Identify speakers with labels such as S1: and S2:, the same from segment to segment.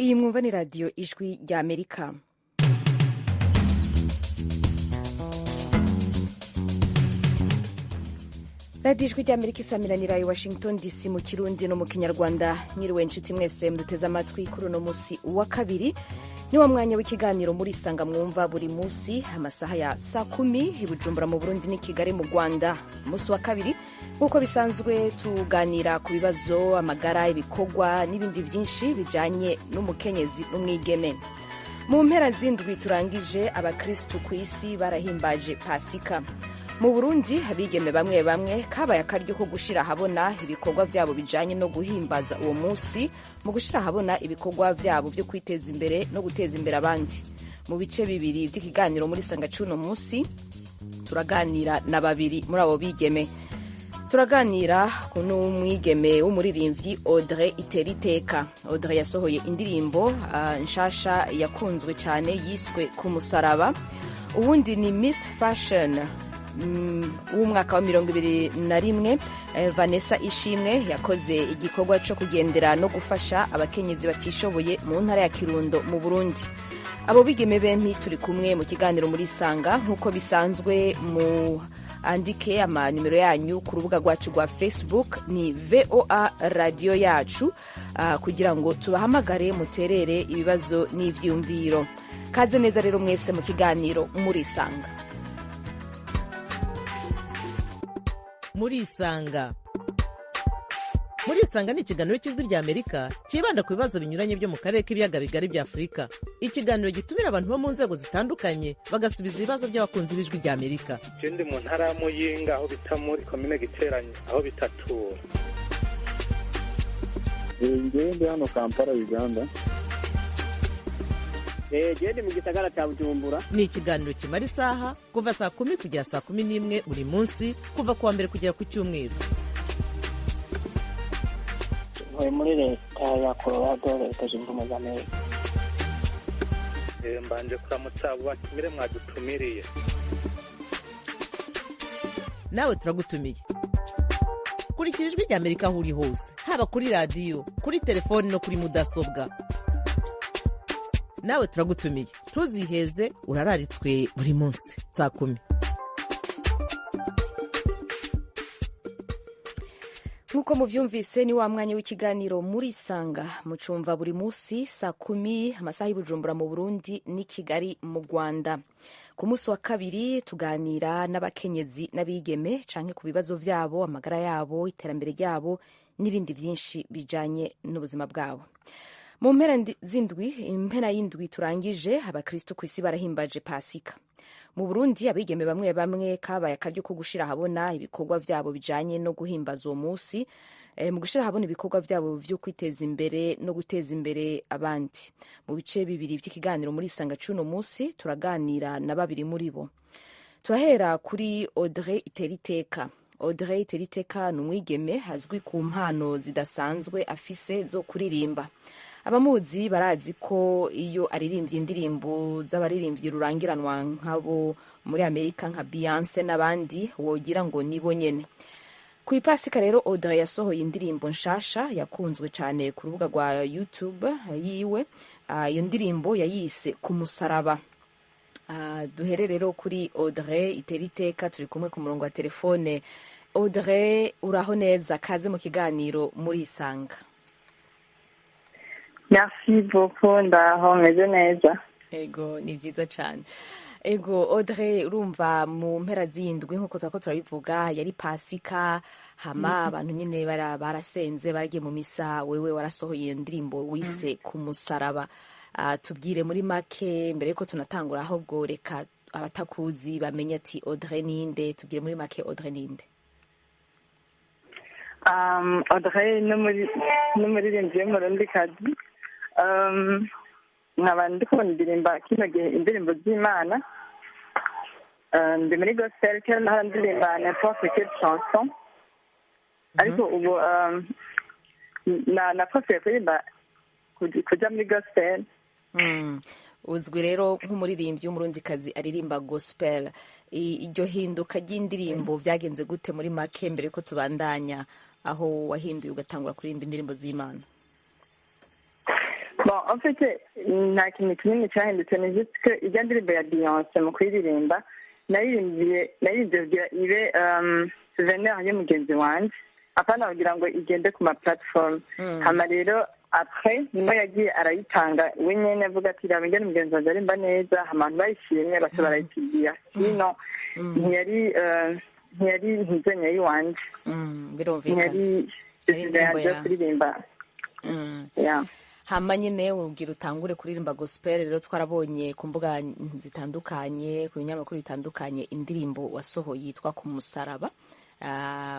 S1: Iyi mwumva ni Radiyo Ijwi rya Amerika. Radiyo Ijwi rya Amerika isamiranira i Washington DC mu Kirundi no mu Kinyarwanda. Mwiriwe nshuti mwese muduteze amatwi kuri uno musi wa kabiri, ni wa mwanya w'ikiganiro muri Isanga mwumva buri musi amasaha ya saa 10 i Bujumbura mu Burundi n'i Kigali mu Rwanda. Umunsi wa kabiri nk'uko bisanzwe tuganira ku bibazo, amagara, ibikorwa n'ibindi byinshi bijanye n'umukenyezi n'umwigeme. Mu mpera z'indwi turangije, abakristu ku isi barahimbaje Pasika. Mu Burundi abigeme bamwe bamwe kabaye akaryo ko gushira ahabona ibikorwa vyabo bijanye no guhimbaza uwo musi, mu gushira ahabona ibikorwa vyabo vyo kwiteza imbere no guteza imbere abandi. Mu bice bibiri vy'ikiganiro muri Sanga c'uno musi turaganira na babiri muri abo bigeme. Turaganira n'umwigeme w'umuririmbyi Audrey Iteriteka. Audrey yasohoye indirimbo nshasha yakunzwe cyane yiswe Ku Musaraba. Ubundi ni Miss Fashion w'umwaka wa 2021, Vanessa Ishimwe, yakoze igikorwa cyo kugendera no gufasha abakenyezi batishoboye mu ntara ya Kirundo mu Burundi. Abo bigeme bempi turi kumwe mu kiganiro muri Isanga. Nk'uko bisanzwe, mu andike amanimero yanyu ku rubuga rwacu rwa Facebook, ni VOA Radio Yacu, kugira ngo tubahamagare muterere ibibazo n'ivyiyumviro. Kaze neza rero mwese mu kiganiro muri Isanga.
S2: Muri Isanga, Muri Isanga ni ikiganiro cy'Ijwi rya Amerika cyibanda ku bibazo binyuranye byo mu karere k'ibiyaga bigari bya Afurika. Ikiganiro gitumira abantu bo mu nzego zitandukanye, bagasubiza ibibazo by'abakunzi b'Ijwi rya Amerika.
S3: Je ndi mu ntara ya Muyinga, aho bita muri komine Giteranye, aho bitatura.
S4: Ngewe ndi hano Kampala, Uganda.
S5: Gende mu gisagara cya Bujumbura.
S2: Ni ikiganiro kimara isaha, kuva saa 10 kugera saa 11 buri munsi, kuva ku wa mbere kugera ku cyumweru.
S6: Ntuye muri Leta ya Colorado, Leta Zunze Ubumwe za Amerika.
S3: Mbanje kuramutsa abo batumire mwadutumiriye.
S2: Nawe turagutumiye. Kurikira Ijwi rya Amerika aho uri hose, haba kuri radiyo, kuri telefoni no kuri mudasobwa. Nawe turagutumiye, ntuziheze, urararitswe buri munsi saa 10.
S1: Nk'uko muvyumvise, ni wa mwanya w'ikiganiro muri Isanga mucumva buri musi saa 10 amasaha y'Ibujumbura mu Burundi n'i Kigali mu Rwanda. Ku munsi wa kabiri tuganira n'abakenyezi n'abigeme canke ku bibazo vyabo, amagara yabo, iterambere ryabo n'ibindi vyinshi bijanye n'ubuzima bwabo. Mu mpera z'indwi, impera y'indwi turangije, abakristo ku isi barahimbaje Pasika. Mu Burundi abigeme bamwe bamwe kabaye akaryo ko gushira ahabona ibikorwa vyabo bijanye no guhimbaza uwo musi, mu gushira ahabona ibikorwa vyabo vyo kwiteza imbere no guteza imbere abandi. Mu bice bibiri vy'ikiganiro muri Isanga c'uno musi turaganira na babiri muri bo. Turahera kuri Audrey Iteriteka. Audrey Iteriteka ni umwigeme azwi ku mpano zidasanzwe afise zo kuririmba. Abamuzi barazi ko iyo aririmbye indirimbo z'abaririmbyi rurangiranwa nk'abo muri Amerika nka Beyonce n'abandi, wogira ngo nibo nyene. Ku ipasika rero Audrey yasohoye indirimbo nshasha yakunzwe cyane ku rubuga rwa YouTube yiwe. Iyo ndirimbo yayise Ku Musaraba. Duhere rero kuri Audrey Iteriteka, turi kumwe ku murongo wa telefone. Audrey, uraho neza? Kaze mu kiganiro muri Isanga.
S6: Merci beaucoup, ndaho meze neza.
S1: Ego, ni vyiza cane. Ego Audrey, urumva mu mpera z'indwi nk'uko turako turabivuga yari Pasika, hama abantu nyene barasenze, baragiye mu misa, wewe warasohoye iyo ndirimbo wise Ku Musaraba. Tubwire muri make mbere yuko tunatangura, ahubwo reka abatakuzi bamenye ati Audrey ninde. Tubwire muri make, Audrey ninde?
S6: Audrey n'umuririmbyi w'umurundikazi, nkaba ndiko ndirimba kino gihe indirimbo z'Imana. Ndi muri gospel, kera nahora ndirimba n'importe quelle chanson, ariko ubu na préféré kuririmba kuja muri gospel.
S1: Uzwi rero nk'umuririmbyi w'umurundikazi aririmba gospel. Iryo hinduka ry'indirimbo vyagenze gute muri make, mbere yuko tubandanya, aho wahinduye ugatangura kuririmba indirimbo z'Imana?
S6: Bon, en fait, nta kintu kinini cyahindutse, ni juste que ijya ndirimbo ya Beyonce mu kuyiririmba naririmbiye naririmbye kugira ibe souvenir y'umugenzi wanje, apana kugira ngo igende ku ma platform. Hama rero après nimo yagiye arayitanga we nyene avuga ati: "Raba ingene umugenzi wanje arimba neza." Hama abantu bayishimye baca barayipigiya, sino ntiyari ntizenya y'iwanje.
S1: Birumvikana.
S6: Ntiyari
S1: Yari indirimbo
S6: yanje yo
S1: yawe.
S6: kuririmba. Yeah.
S1: Hama nyine ubwira utangure kuririmba gospel rero, twarabonye ku mbuga zitandukanye, ku binyamakuru bitandukanye, indirimbo wasohoye yitwa "Ku Musaraba".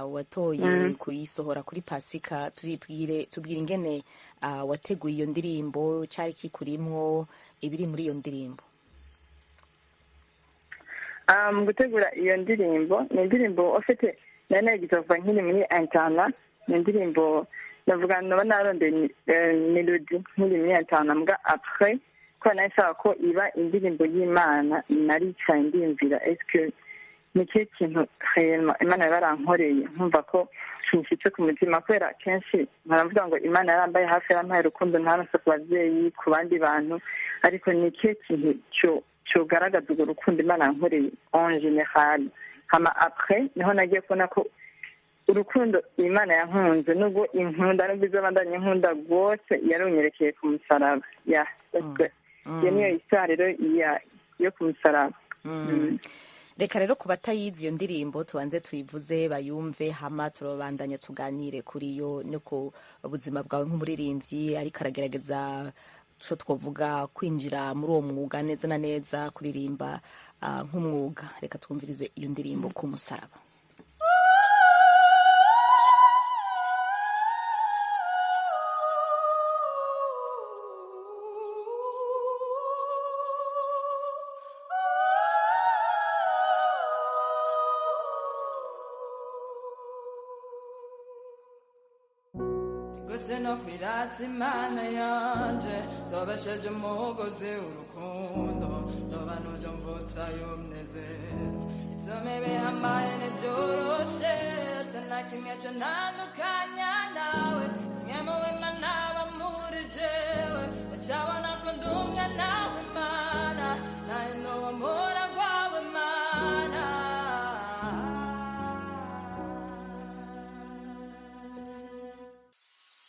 S1: Watoye kuyisohora kuri Pasika. Turibwire, tubwire ingene wateguye iyo ndirimbo, cyari kikurimwo, ibiri muri iyo ndirimbo.
S6: Mu gutegura iyo ndirimbo, ni indirimbo ufite nari nayigize kuva nkiri muri internat. Ni indirimbo navuga noba narondeye melody nkiri muri internat, mbwa après kubera nari nshaka ko iba indirimbo y'Imana, naricaye ndiyumvira: est-ce ni ikihe kintu réellement Imana yaba yarankoreye nkumva ko kinshitse ku mutima? Kubera kenshi nkaravuga ngo Imana yarambaye hafi, yarampaye urukundo ntaronse ku babyeyi, ku bandi bantu, ariko ni ikihe kintu cyo cyogaragaza urwo rukundo Imana yankoreye en général? Hama après niho nagiye kubona ko urukundo Imana yankunze, nubwo inkunda, nubwo izabandanya inkunda rwose, yarunyerekeye ku musaraba. Ya, that's good. Iyo niyo histoire rero yo ku musaraba.
S1: Reka rero ku batayizi iyo ndirimbo tubanze tuyivuze bayumve, hama turabandanya tuganire kuri yo no ku buzima bwawe nk'umuririmbyi ariko aragerageza co twovuga kwinjira muri uwo mwuga neza na neza, kuririmba nk'umwuga. Reka twumvirize iyo ndirimbo "Ku Musaraba".
S7: Gutse no kwirata Imana yanje, ndobesheje umugozi urukundo, ndobanuje mvutsa y'umunezero, itome bihambaye ntibyoroshe, ata na kimwe co ntandukanya nawe, mwe mu b'Imana aba muri jewe, bacabona ko ndi umwana w'Imana, nawe n'uwo muragwa w'Imana.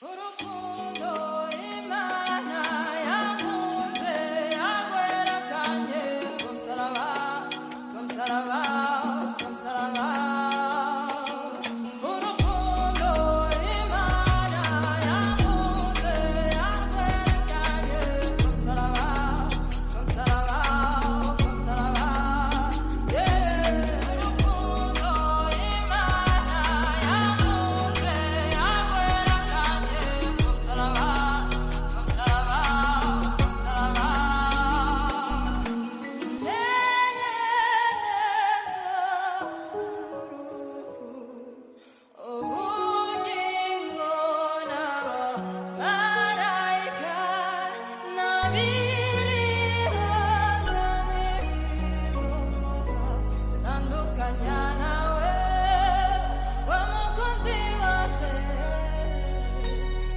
S7: Urukundo Imana yakunze yagwerekanye ku musaraba, ku musaraba, ku musaraba. Urukundo Imana yakunze yagwerekanye ku musaraba, ku musaraba, ku musaraba. Yeah. Urukundo Imana yakunze yagwerekanye ku musaraba, ku musaraba, ku musaraba. Ubugingo nabo marayika n'abiriho n'ibizoza bitandukanya nawe wa mukunzi wanje,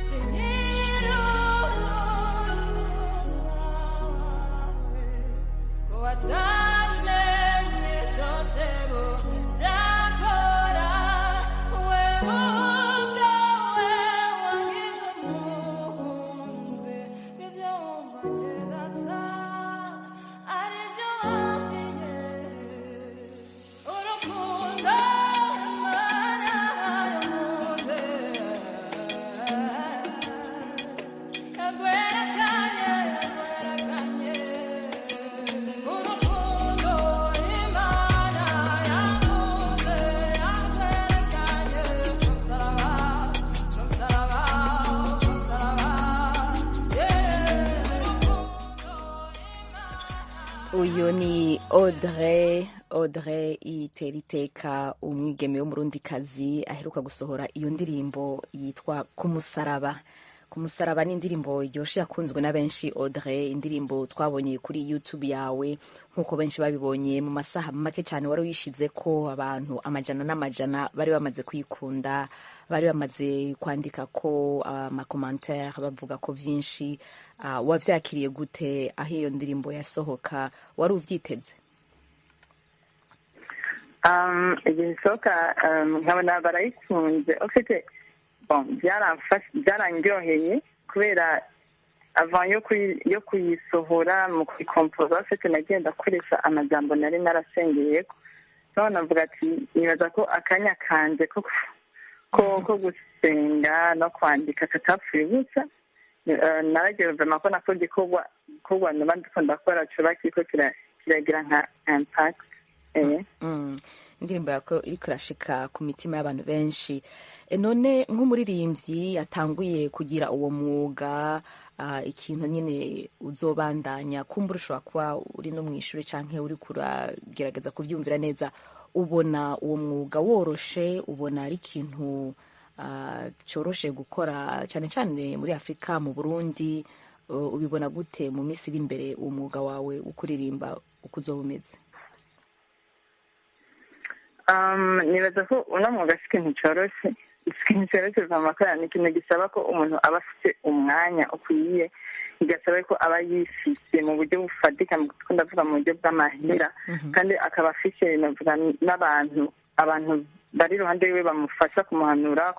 S7: sinkirusha kuwatamenye shoshebo byakora, wewe ubwawe wangize umukunzi bw'ibyo wumvanye data aribyo wambwiye. Urukundo Imana yakunze yagwerekanye, yagwerekanye. Urukundo Imana yakunze yagwerekanye ku musaraba, ku musaraba, ku musaraba. Yeah.
S1: Uyu ni Audrey, Audrey Iteriteka, umwigeme w'Umurundikazi aheruka gusohora iyo ndirimbo yitwa "Ku Musaraba". Ku musaraba ni indirimbo iryoshe yakunzwe na benshi. Audrey, indirimbo twabonye kuri YouTube yawe, nk'uko benshi babibonye, mu masaha make cyane wari wishize ko abantu amajana n'amajana bari bamaze kuyikunda, bari bamaze kwandika ko amacommentaires, bavuga ko byinshi. Wavyakiriye gute aho iyo ndirimbo yasohoka? Wari uvyiteze?
S6: Igihe isohoka nkabona barayikunze, ufite bon, byarandyoheye kubera avant yo kuyisohora, mu kuyikompoza ufite nagenda akoresha amajambo nari narasengeyeko. None navuga ati nibaza ko akanya kanje ko gusenga no kwandika katapfuye ubusa. Naragiye vraiment ko nako gikorwa noba ndiko ndakora coba kiriko kiragira nka impact.
S1: Indirimbo yawe iriko irashika ku mitima y'abantu benshi. None nk'umuririmbyi yatanguye kugira uwo mwuga, ikintu nyine uzobandanya, kumbura ushobora kuba uri no mu ishuri canke uri kuragerageza kuvyumvira neza, ubona uwo mwuga woroshe? Ubona ari ikintu coroshe gukora, cane cane muri Afurika, mu Burundi? Ubibona gute mu minsi iri imbere, uwo mwuga wawe wo kuririmba uko uzoba umeze?
S6: Nibaza ko uno mwuga si ikintu coroshe vraiment, ni ikintu gisaba ko umuntu aba afite umwanya ukwiye, bigasaba ko aba yifise mu buryo bufatika, ko ndavuga mu buryo bw'amahera, kandi akaba afise, navuga, n'abantu, abantu bari iruhande yiwe bamufasha kumuhanura,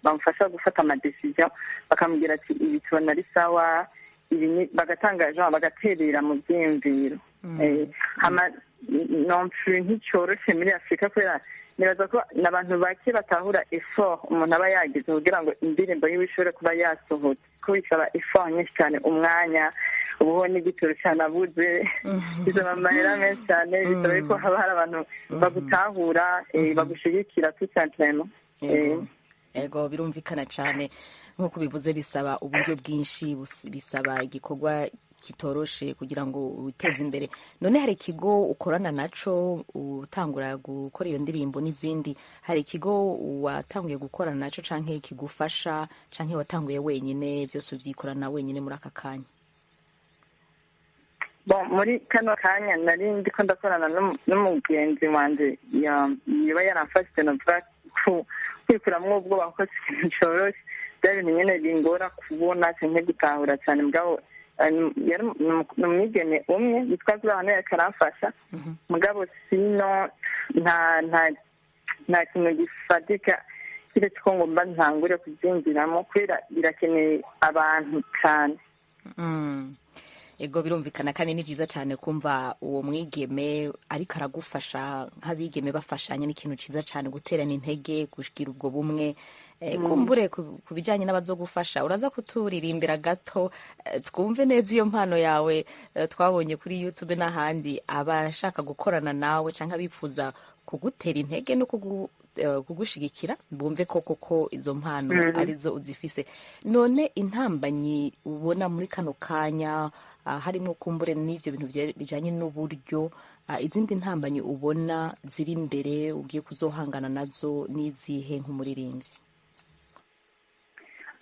S6: bamufasha gufata amadécisions, bakamubwira ati ibi tubona ari sawa, ibi bagatanga genre bagaterera mu byiyumviro. Hama non plus nticoroshe muri Afurika, kubera nibaza ko n'abantu bake batahura effort umuntu aba yagize kugira ngo indirimbo yiwe ishobore kuba yasohotse, ko bisaba effort nyinshi cyane, umwanya, ubuho n'igitoro cyanabuze, bisaba amahera menshi cyane, bisaba yuko haba hari abantu bagutahura, bagushigikira tout simplement.
S1: Ego, birumvikana cyane. Nk'uko bivuze, bisaba uburyo bwinshi, bisaba igikorwa kitoroshe kugira ngo witeze imbere. None hari ikigo ukorana naco utangura gukora iyo ndirimbo n'izindi? Hari ikigo watanguye gukorana naco canke kigufasha, canke watanguye wenyine, byose ubyikorana wenyine muri aka kanya?
S6: Bon, muri kano kanya nari ndiko ndakorana n'umugenzi wanje yoba yaramfashije, navuga kwikuramwo ubwoba, kuko si ikintu coroshe, bya bintu nyene bingora kubona canke gutahura cyane. Mugabo yari ni umwigeme umwe yitwa Zurahano, yariko aramfasha. Mugabo sino nta kintu gifatika, kiretse ko ngomba ntangure kubyinjiramo, kubera birakeneye abantu cyane.
S1: Ego, birumvikana, kandi ni byiza cyane kumva uwo mwigeme ariko aragufasha. Nk'abigeme bafashanya ni ikintu cyiza cyane, guterana intege, kugira ubwo bumwe. Kumbure ku bijyanye n'abazogufasha, uraza kuturirimbira gato, twumve neza iyo mpano yawe twabonye kuri YouTube n'ahandi. Abashaka gukorana nawe cyangwa abifuza kugutera intege no kugushigikira bumve ko koko izo mpano arizo uzifise. None intambanyi ubona muri kano kanya, harimo kumbure n'ivyo bintu bijanye n'uburyo, izindi ntambanyi ubona ziri imbere ugiye kuzohangana nazo n'izihe nk'umuririmbyi?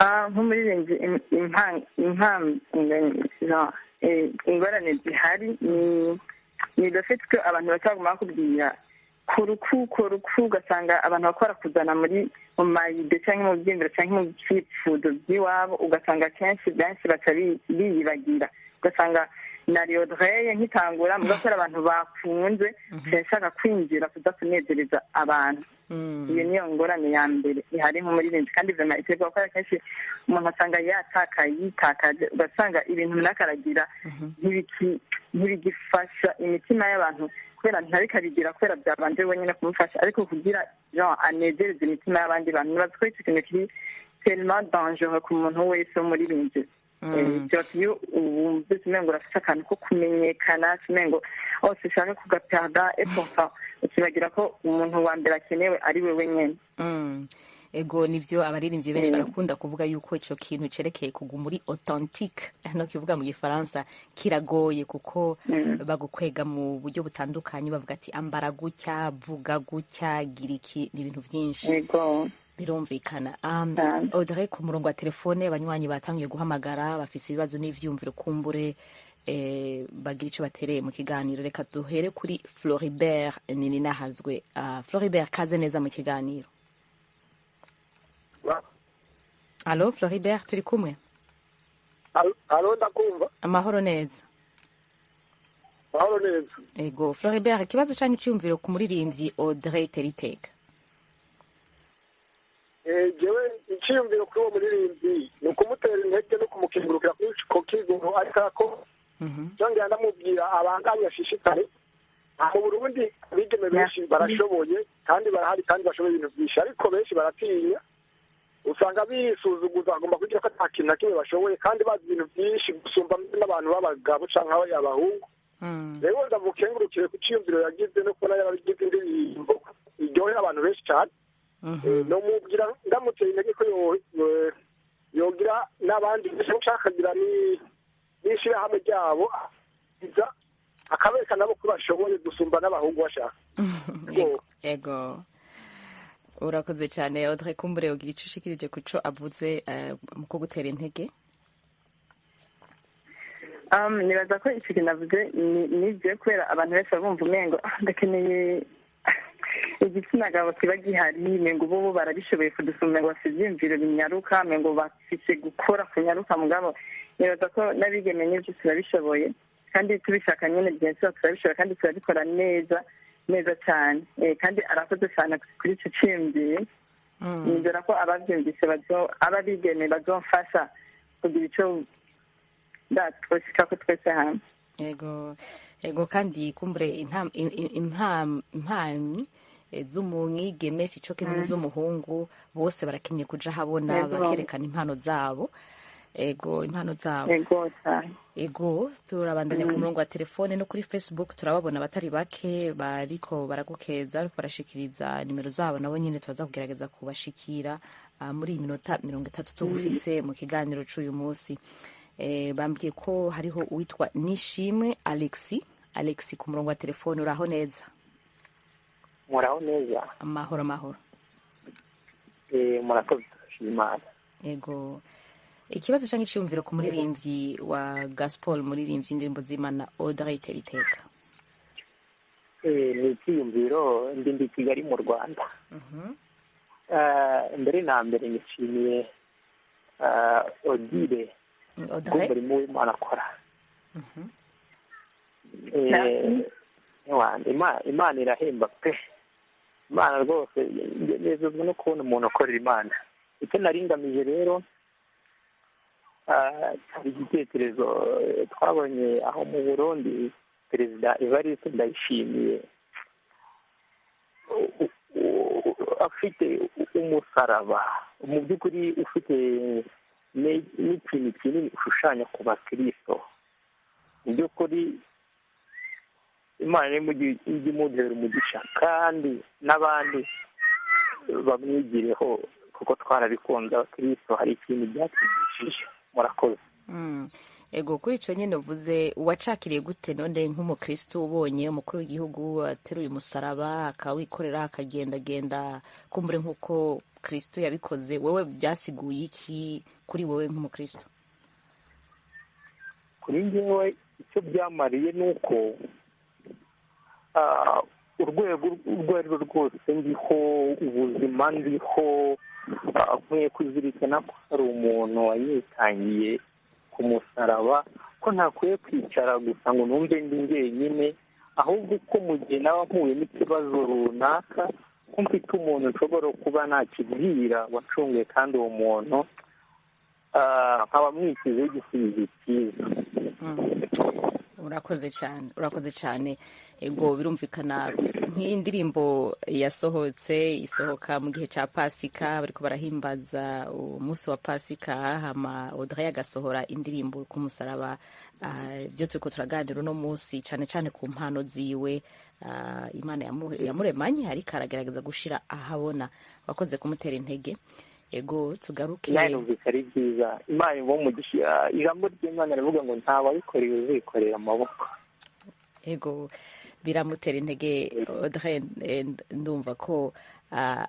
S6: Nk'umuririmbyi, ingorane zihari ni le fait que abantu bataguma bakubwira kora uku, kora uku, ugasanga abantu bakora kuzana muri mu maidées cyangwa mu byiyumviro cyangwa mu byifuzo by'iwabo, ugasanga kenshi benshi baca biyibagira. Ugasanga na Audrey nkitangura mugakora abantu bakunze, nshaka kwinjira kuza kunezereza abantu. Iyo niyo ngorane ya mbere ihari nk'umuririmbyi, kandi vraiment iterwa gukora kenshi umuntu asanga yatakaye, yitakaje, ugasanga ibintu runaka aragira ntibigifasha imitima y'abantu, kubera ntabikabigira kubera byabanje wenyine kumufasha, ariko kugira genre anezereze imitima y'abandi bantu. Nibaza ko ico kintu kiri tellement dangereux ku muntu wese w'umuririmbyi. Surtout iyo wumvise umengo urafise akantu ko kumenyekana, umengo hose ushaka kugaperda, et pourtant ukibagira ko umuntu wa mbere akenewe ari wewe nyene.
S1: Ego, nivyo, abaririmbyi benshi barakunda kuvuga yuko ico kintu cerekeye kuguma uri authentique, no kivuga mu Gifaransa, kiragoye, kuko bagukwega mu buryo butandukanye, bavuga ati ambara gutya, vuga gutya, gira iki, ni ibintu vyinshi.
S6: Ego.
S1: Birumvikana. Audrey, ku murongo wa telefone abanywanyi batangiye guhamagara, bafise ibibazo n'ivyumviro, kumbure bagira ico batereye mu kiganiro. Reka duhere kuri Floribert Nininahazwe. Floribert, kaze neza mu kiganiro. Allo Floribert, turi kumwe?
S4: Allo, ndakumva.
S1: Amahoro neza.
S4: Amahoro neza.
S1: Ego Floribert, ikibazo canke iciyumviro ku muririmbyi Audrey Teriteka?
S4: Jewe iciyumviro kuri uwo muririmbyi ni ukumutera intege no kumukengurukira kuri ko kigoro ariko ko cyongera ndamubwira abanganye ashishikare. Mu Burundi abigeme benshi barashoboye kandi barahari kandi bashoboye ibintu byinshi, ariko benshi baratinya, usanga bisuzuguza, bagomba kugira ko ata kintu na kimwe bashoboye kandi bazi ibintu byinshi gusumba n'abantu b'abagabo canke abahungu. Rero ndamukengurukire ku ciyumviro yagize no kubona yaragize indirimbo iryohera abantu benshi cyane. Nomubwira ndamuteye intege ko yogira n'abandi benshi, akagira n'ishirahamwe ryabo, akabereka nabo ko bashoboye gusumba n'abahungu bashaka.
S1: Ego, urakoze cyane Audrey. Kumbure ugira ico ushikirije kuco avuze mu ko gutera intege?
S6: Nibaza ko ico kintu avuze nivyo, kubera abantu benshi bumva umengo ndakeneye igitsina gabo kiba gihari, mengo bobo barabishoboye kudusumba, ngo bafite ivyiyumviro binyaruka, mengo bafise gukora kunyaruka. Mugabo nibaza ko n'abigeme n'ivyo turabishoboye, kandi tubishaka nyene vyenshi turabishobora, kandi turabikora neza neza cyane. Kandi arakoze cyane kuri ico ciyumviro. Nizera ko abavyumvise ababigeme bazomfasha kugira ico twoshikako twese hamwe.
S1: Ego, ego, kandi kumbure impamyi z'umwigeme sico kimwe n'iz'umuhungu, bose barakenye kuja habona bakerekana impano zabo. Ego, impano zabo. Ego, turabandanya ku murongo wa telefone no kuri Facebook turababona abatari bake bariko baragukeza, bariko barashikiriza nimero zabo, nabo nyene turaza kugerageza kubashikira muri iyi minota 30 tugufise mu kiganiro c'uyu munsi. Bambwiye ko hariho uwitwa Nishimwe Alexi. Alexi, ku murongo wa telefone, uraho neza?
S8: Muraho neza.
S1: Amahoro, amahoro.
S8: Murakoze, Imana.
S1: Ego, ikibazo canke iciyumviro ku muririmbyi wa gospel, muririmbyi indirimbo z'Imana Audrey Teriteka?
S8: Ni icyiyumviro. Ndi Kigali mu Rwanda. Mbere na mbere nishimiye Odile umurimo w'Imana akora. Imana irahemba pe, Imana rwose nezezwa no kubona umuntu akorera Imana. Icyo naringamije rero hari igitekerezo twabonye aho mu Burundi, Perezida Evariste Ndayishimiye afite umusaraba, mu by'ukuri ufite n'ikintu kinini ushushanya ku bakristo. Mu by'ukuri Imana ijye imuduhera umugisha, kandi n'abandi bamwigireho, kuko twarabikunze abakristo, hari ikintu byatwigishije. Murakoze.
S1: Ego, kuri ico nyene uvuze, wacakiriye gute none nk'umukristo ubonye umukuru w'igihugu ateruye umusaraba akawikorera akagendagenda, kumbure nk'uko Kristo yabikoze, wewe byasiguye iki kuri wowe nk'umukristo?
S8: Kuri njyewe icyo byamariye ni uko urwego urwo ari rwo rwose ndiho, ubuzima ndiho, nkwiye kuzirikana ko hari umuntu wanyitangiye ku musaraba, ko ntakwiye kwicara gusa ngo numve ndi njyenyine, ahubwo ko mu gihe naba mpuye n'ikibazo runaka, ko mfite umuntu nshobora kuba nakibwira wacunguye, kandi uwo muntu nkaba mwishyizeho igisubizo cyiza.
S1: Urakoze cyane, urakoze cyane. Ego, birumvikana nk'iyi ndirimbo yasohotse isohoka mu gihe cya Pasika, bariko barahimbaza umunsi wa Pasika, hama Audrey agasohora indirimbo ku musaraba. Ibyo turiko turaganira uno munsi cyane cyane ku mpano ziwe Imana yamuremanye, ariko aragerageza gushira ahabona. Wakoze kumutera intege. Ego, tugaruke.
S8: Numvise ari byiza. Imana imuhe umugisha. Ijambo ry'Imana rivuga ngo nta wabikoreye uzikorera amaboko.
S1: Ego, Biramutera intege Audrey. Ndumva ko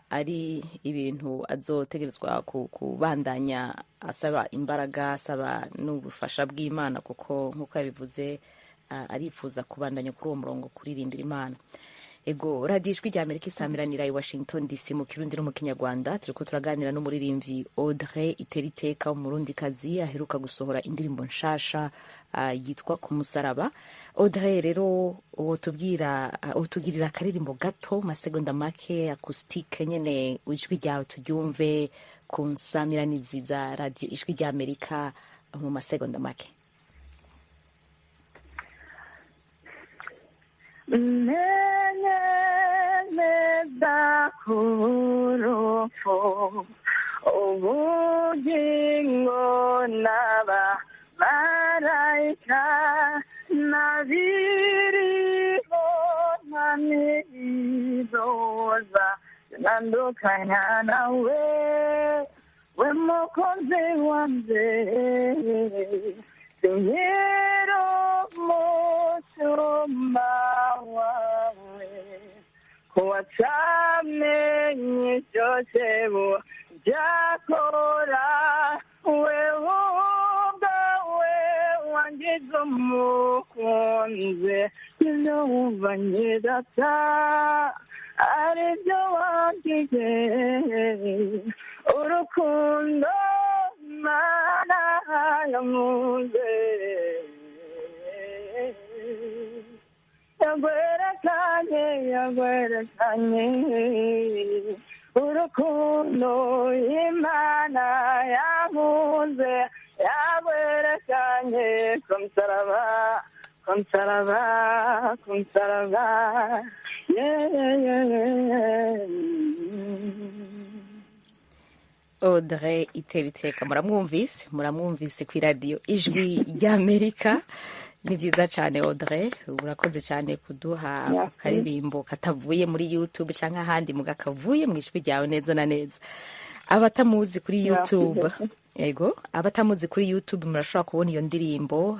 S1: ari ibintu azotegerezwa kubandanya asaba imbaraga, asaba n'ubufasha bw'Imana, kuko nk'uko yabivuze, arifuza kubandanya kuri uwo murongo, kuririmbira Imana. Ego, Radiyo Ijwi rya Amerika isamiranira i Washington DC mu Kirundi no mu Kinyarwanda. Turiko turaganira n'umuririmbyi Audrey Iteriteka, umurundikazi aheruka gusohora indirimbo nshasha yitwa Ku Musaraba. Audrey rero, wotubwira, utugirira akaririmbo gato, masegonda make, acoustique nyene, ijwi ryawe turyumve ku nsamiranizi za Radiyo Ijwi rya Amerika mu masegonda make?
S6: Menye neza k'urupfu ubugingo n'aba marayika n'abiriho namizoza nandukanya nawe, we mukunzi wanje, sinkiri umushumba wawe, kuwatamenye icyo cebo byakora, wewe ubwawe wangize umukunzi, ibyo wumvanye data aribyo wagize urukundo Mana yamuze yagwerekanye, yagwerekanye urukundo Imana yamuze yagwerekanye ku musaraba, ku musaraba, ku musaraba, yeah, yeah, yeah.
S1: Audrey Iteriteka, muramwumvise, muramwumvise ku Iradiyo Ijwi ry'Amerika. Ni byiza cyane Audrey, urakoze cyane kuduha akaririmbo katavuye muri YouTube cyangwa ahandi, muga kavuye mu ijwi ryawe neza na neza. Abatamuzi kuri YouTube, yego, abatamuzi kuri YouTube murashobora kubona iyo ndirimbo,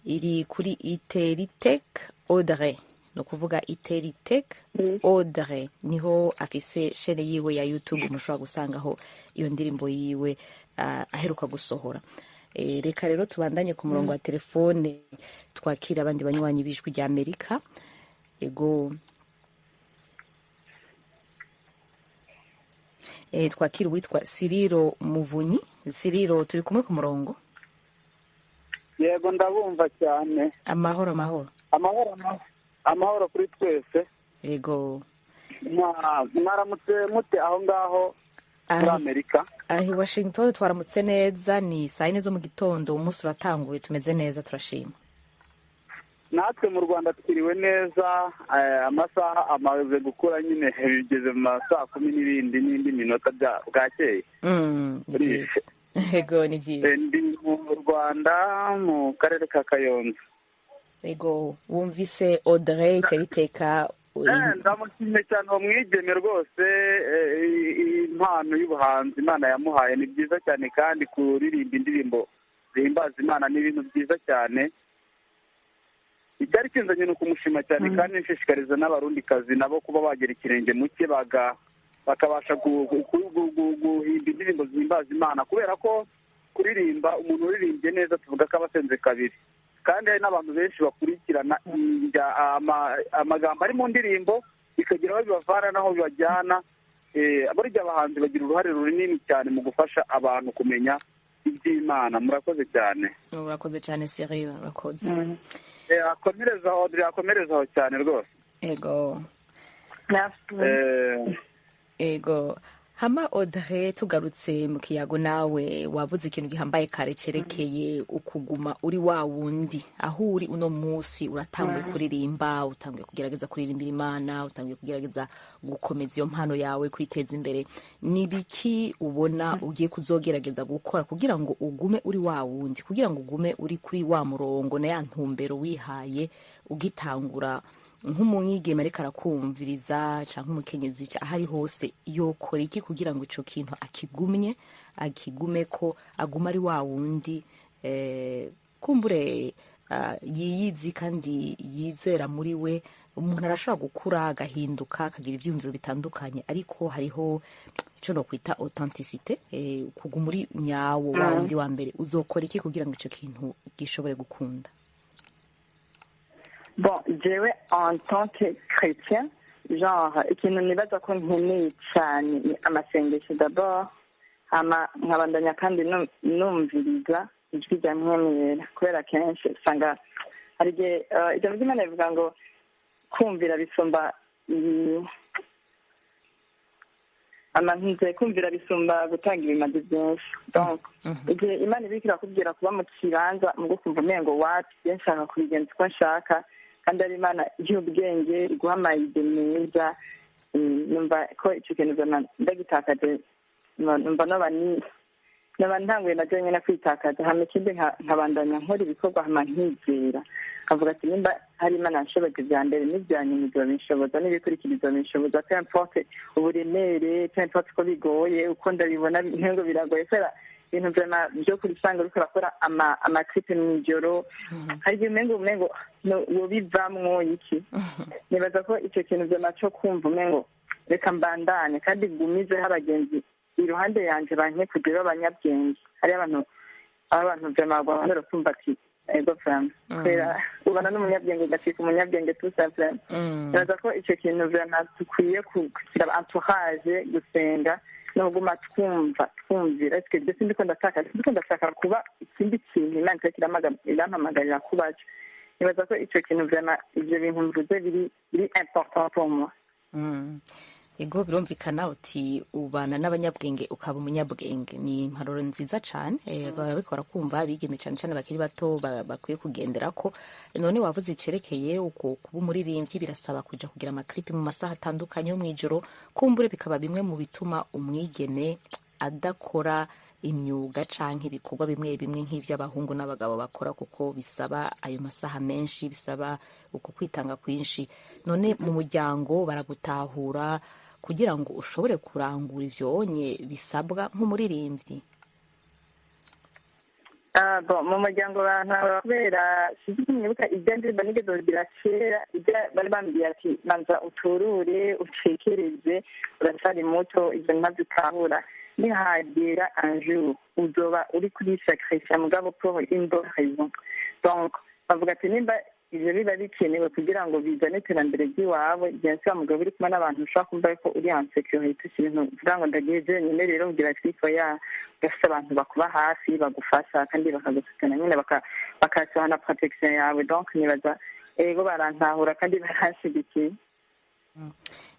S1: iri kuri Iteriteka Audrey, ni ukuvuga Iteriteka Audrey, niho afise shene yiwe ya YouTube, mushobora gusangaho iyo ndirimbo yiwe aheruka gusohora. Reka rero tubandanye ku murongo wa telefone, twakira abandi banywanyi b'Ijwi rya Amerika. Ego, twakira uwitwa Siriro Muvunyi. Siriro, turi kumwe ku murongo?
S9: Yego, ndabumva cyane.
S1: Amahoro, amahoro.
S9: Amahoro, amahoro kuri twese.
S1: Yego.
S9: Mwaramutse mute aho ngaho muri Amerika?
S1: Aho i Washington twaramutse neza, ni saa 4 zo mu gitondo, umunsi uratanguye, tumeze neza, turashima.
S9: Natwe mu Rwanda twiriwe neza, amasaha amaze gukura nyine, bigeze mu ma saa 10 n'ibindi n'indi minota bwakeye.
S1: Ni byiza, yego, ni byiza.
S9: Ndi mu Rwanda, mu karere ka Kayonza.
S1: Yego, wumvise Audrey Iteriteka?
S9: Ndamushimye cyane uwo mwigeme rwose, impano y'ubuhanzi Imana yamuhaye ni byiza cyane, kandi kuririmba indirimbo zihimbaza Imana ni ibintu byiza cyane. Icyari kinzanye ni ukumushima cyane, kandi nshishikariza n'Abarundikazi nabo kuba bagera ikirenge muke, bakabasha guhimba indirimbo zihimbaza Imana, kubera ko kuririmba, umuntu uririmbye neza tuvuga ko aba asenze kabiri, kandi hari n'abantu benshi bakurikirana amagambo ari mu ndirimbo, bikagira aho bibavana n'aho bibajyana. Burya abahanzi bagira uruhare runini cyane mu gufasha abantu kumenya iby'Imana. Murakoze cyane.
S1: Urakoze cyane Cyril, urakoze.
S9: Akomerezaho Audrey, akomerezaho cyane rwose.
S1: Ego, ego. Hama Audrey, tugarutse mu kiyago nawe, wavuze ikintu gihambaye kare cerekeye ukuguma uri wa wundi aho uri uno munsi. Uratanguye kuririmba, utanguye kugerageza kuririmbira Imana, utanguye kugerageza gukomeza iyo mpano yawe, kwiteza imbere. Ni biki ubona ugiye kuzogerageza gukora kugira ngo ugume uri wa wundi, kugira ngo ugume uri kuri wa murongo na ya ntumbero wihaye ugitangura? Nk'umwigeme ariko arakumviriza, canke umukenyezi aho ari hose, yokora iki kugira ngo ico kintu akigumye, akigume ko aguma ari wa wundi, kumbure Yiyizi kandi yizera muri we. Umuntu arashobora gukura, agahinduka, akagira ivyiyumviro bitandukanye, ariko hariho ico nokwita authenticité, kuguma uri nyawo wa wundi wa mbere. Uzokora iki kugira ngo ico kintu gishobore gukunda?
S6: Bon, jewe en tant que chrétien, genre ikintu nibaza ko nkeneye cyane ni amasengesho d'abord, hama nkabandanya kandi numviriza ijwi rya Mpwemu Yera, kubera kenshi usanga hari igihe ijambo ry'Imana rivuga ngo kumvira bisumba amantuze, kumvira bisumba gutanga ibimazi byinshi. Donc igihe Imana ibiriko irakubwira kuba mu kibanza mu gukumva umengo wapi, je nshaka kubigenza uko nshaka, kandi ari Imana y'ubwenge iguha ama idées meza, numva ko ico kintu vraiment ndagitakaje, numva noba ni noba ntanguye na jewe nyene kwitakaza. Hama ikindi, nkabandanya nkora ibikorwa, hama nkizera, nkavuga ati nimba hari Imana yanshoboza ivya mbere, n'ivya nyuma izobinshoboza, n'ibikurikira izobinshoboza, peu importe uburemere, peu importe uko bigoye, uko ndabibona ntengo biragoye, kubera ibintu vraiment vyo kuri usanga uriko urakora ama clip mw'ijoro, hari igihe umengo no, wobivamwo iki. Nibaza ko ico kintu vraiment co kumva umengo reka mbandanye kandi ngumizeho abagenzi iruhande yanje bankekuje b'abanyabwenge, hariyo abantu, aho abantu vraiment bahora kumva ati ego vraiment, kubera ubana n'umunyabwenge ugacika umunyabwenge, tout simplement. Nibaza ko ico kintu vraiment dukwiye kugira entourage, gusenga no kuguma twumva, twumvira. Est-ce que je sindiko ndataka, sindiko ndashaka kuba ikindi kintu Imana itariko irampamagarira kubaco? Nibaza ko ico kintu vraiment, ivyo bintu mvuze biri important pour moi.
S1: Ego, birumvikana, uti ubana n'abanyabwenge ukaba umunyabwenge. Ni impanuro nziza cane, barabikora kumva abigeme, cane cane bakiri bato, bakwiye kugenderako. None wavuze icerekeye uko kuba umuririmbyi birasaba kuja kugira ama clip mu masaha atandukanye yo mw'ijoro, kumbure bikaba bimwe mu bituma umwigeme adakora imyuga canke ibikorwa bimwe bimwe nk'ivy'abahungu n'abagabo bakora, kuko bisaba ayo masaha menshi, bisaba uko kwitanga kwinshi. None mu muryango baragutahura kugira ngo ushobore kurangura ivyonye bisabwa nk'umuririmbyi?
S6: Ah, bon, mu muryango bantahura, kubera sinzi ko mwibuka ibyo ndirimbo nigeze kugira kera, ibyo bari bambwiye ati banza uturure, utekereze, uracyari muto, ibyo ntabyo utahura, nihagera un jour uzoba uri kuri sacrifice mugabo pour une bonne raison. Donc bavuga ati nimba ivyo biba bikenewe kugira ngo bizane iterambere ry'iwawe, bien sûr, mugabo uri kumwe n'abantu ushobora kumva ko uri en sécurité. Si ibintu uvuga ngo ndagiye jenyine rero kugira clip ya, ugafise abantu bakuba hafi, bagufasha kandi bakagusukana nyine, bakasoha na protection yawe. Donc nibaza ego, barantahura kandi baranshigikiye.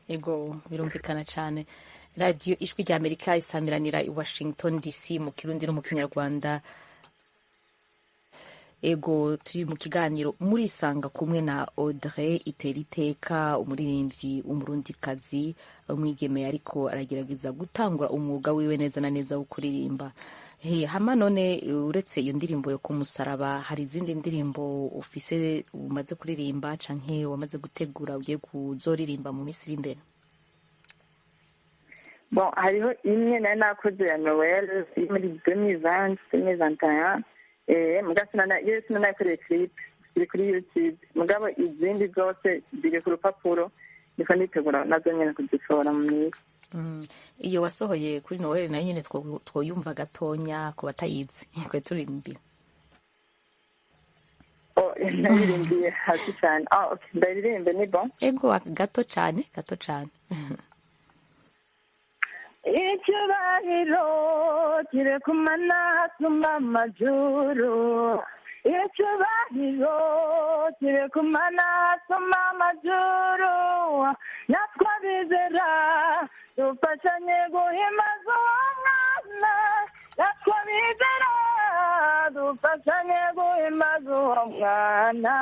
S1: Ego, birumvikana cyane. Radiyo Ijwi rya Amerika isamiranira i Washington DC mu Kirundi no mu Kinyarwanda. Ego, turi mu kiganiro Murisanga kumwe na Audrey Iteriteka, umuririmbyi w'Umurundikazi, umwigeme ariko aragerageza gutangura umwuga wiwe neza na neza wo kuririmba. Hama none uretse iyo ndirimbo yo kumusaraba, hari izindi ndirimbo ufise umaze kuririmba canke wamaze gutegura ugiye kuzoririmba mu minsi iri imbere?
S6: Bon, hariho imwe nari nakoze ya Noël iri muri 2020, 2021, mugabo iyo sinanayikoreye clip, ziri kuri YouTube, mugabo izindi zose ziri ku rupapuro, ndiko nditegura nazo nyene kuzisohora mu minsi.
S1: Iyo wasohoye kuri Noël nayo nyene twoyumva gatonya ku batayizi kwe turirimbira?
S6: Oh, naririmbiye hasi cyane. Ah, okay, ndaririmbe, ni bon.
S1: Ego, gato cane, gato cane.
S6: Icyubahiro kiri ku mana hasumba amajuru, icyubahiro kiri ku mana hasumba amajuru, natwe abizera dufashanye guhimbaza uwo mwana, natwe abizera dufashanye guhimbaza uwo mwana.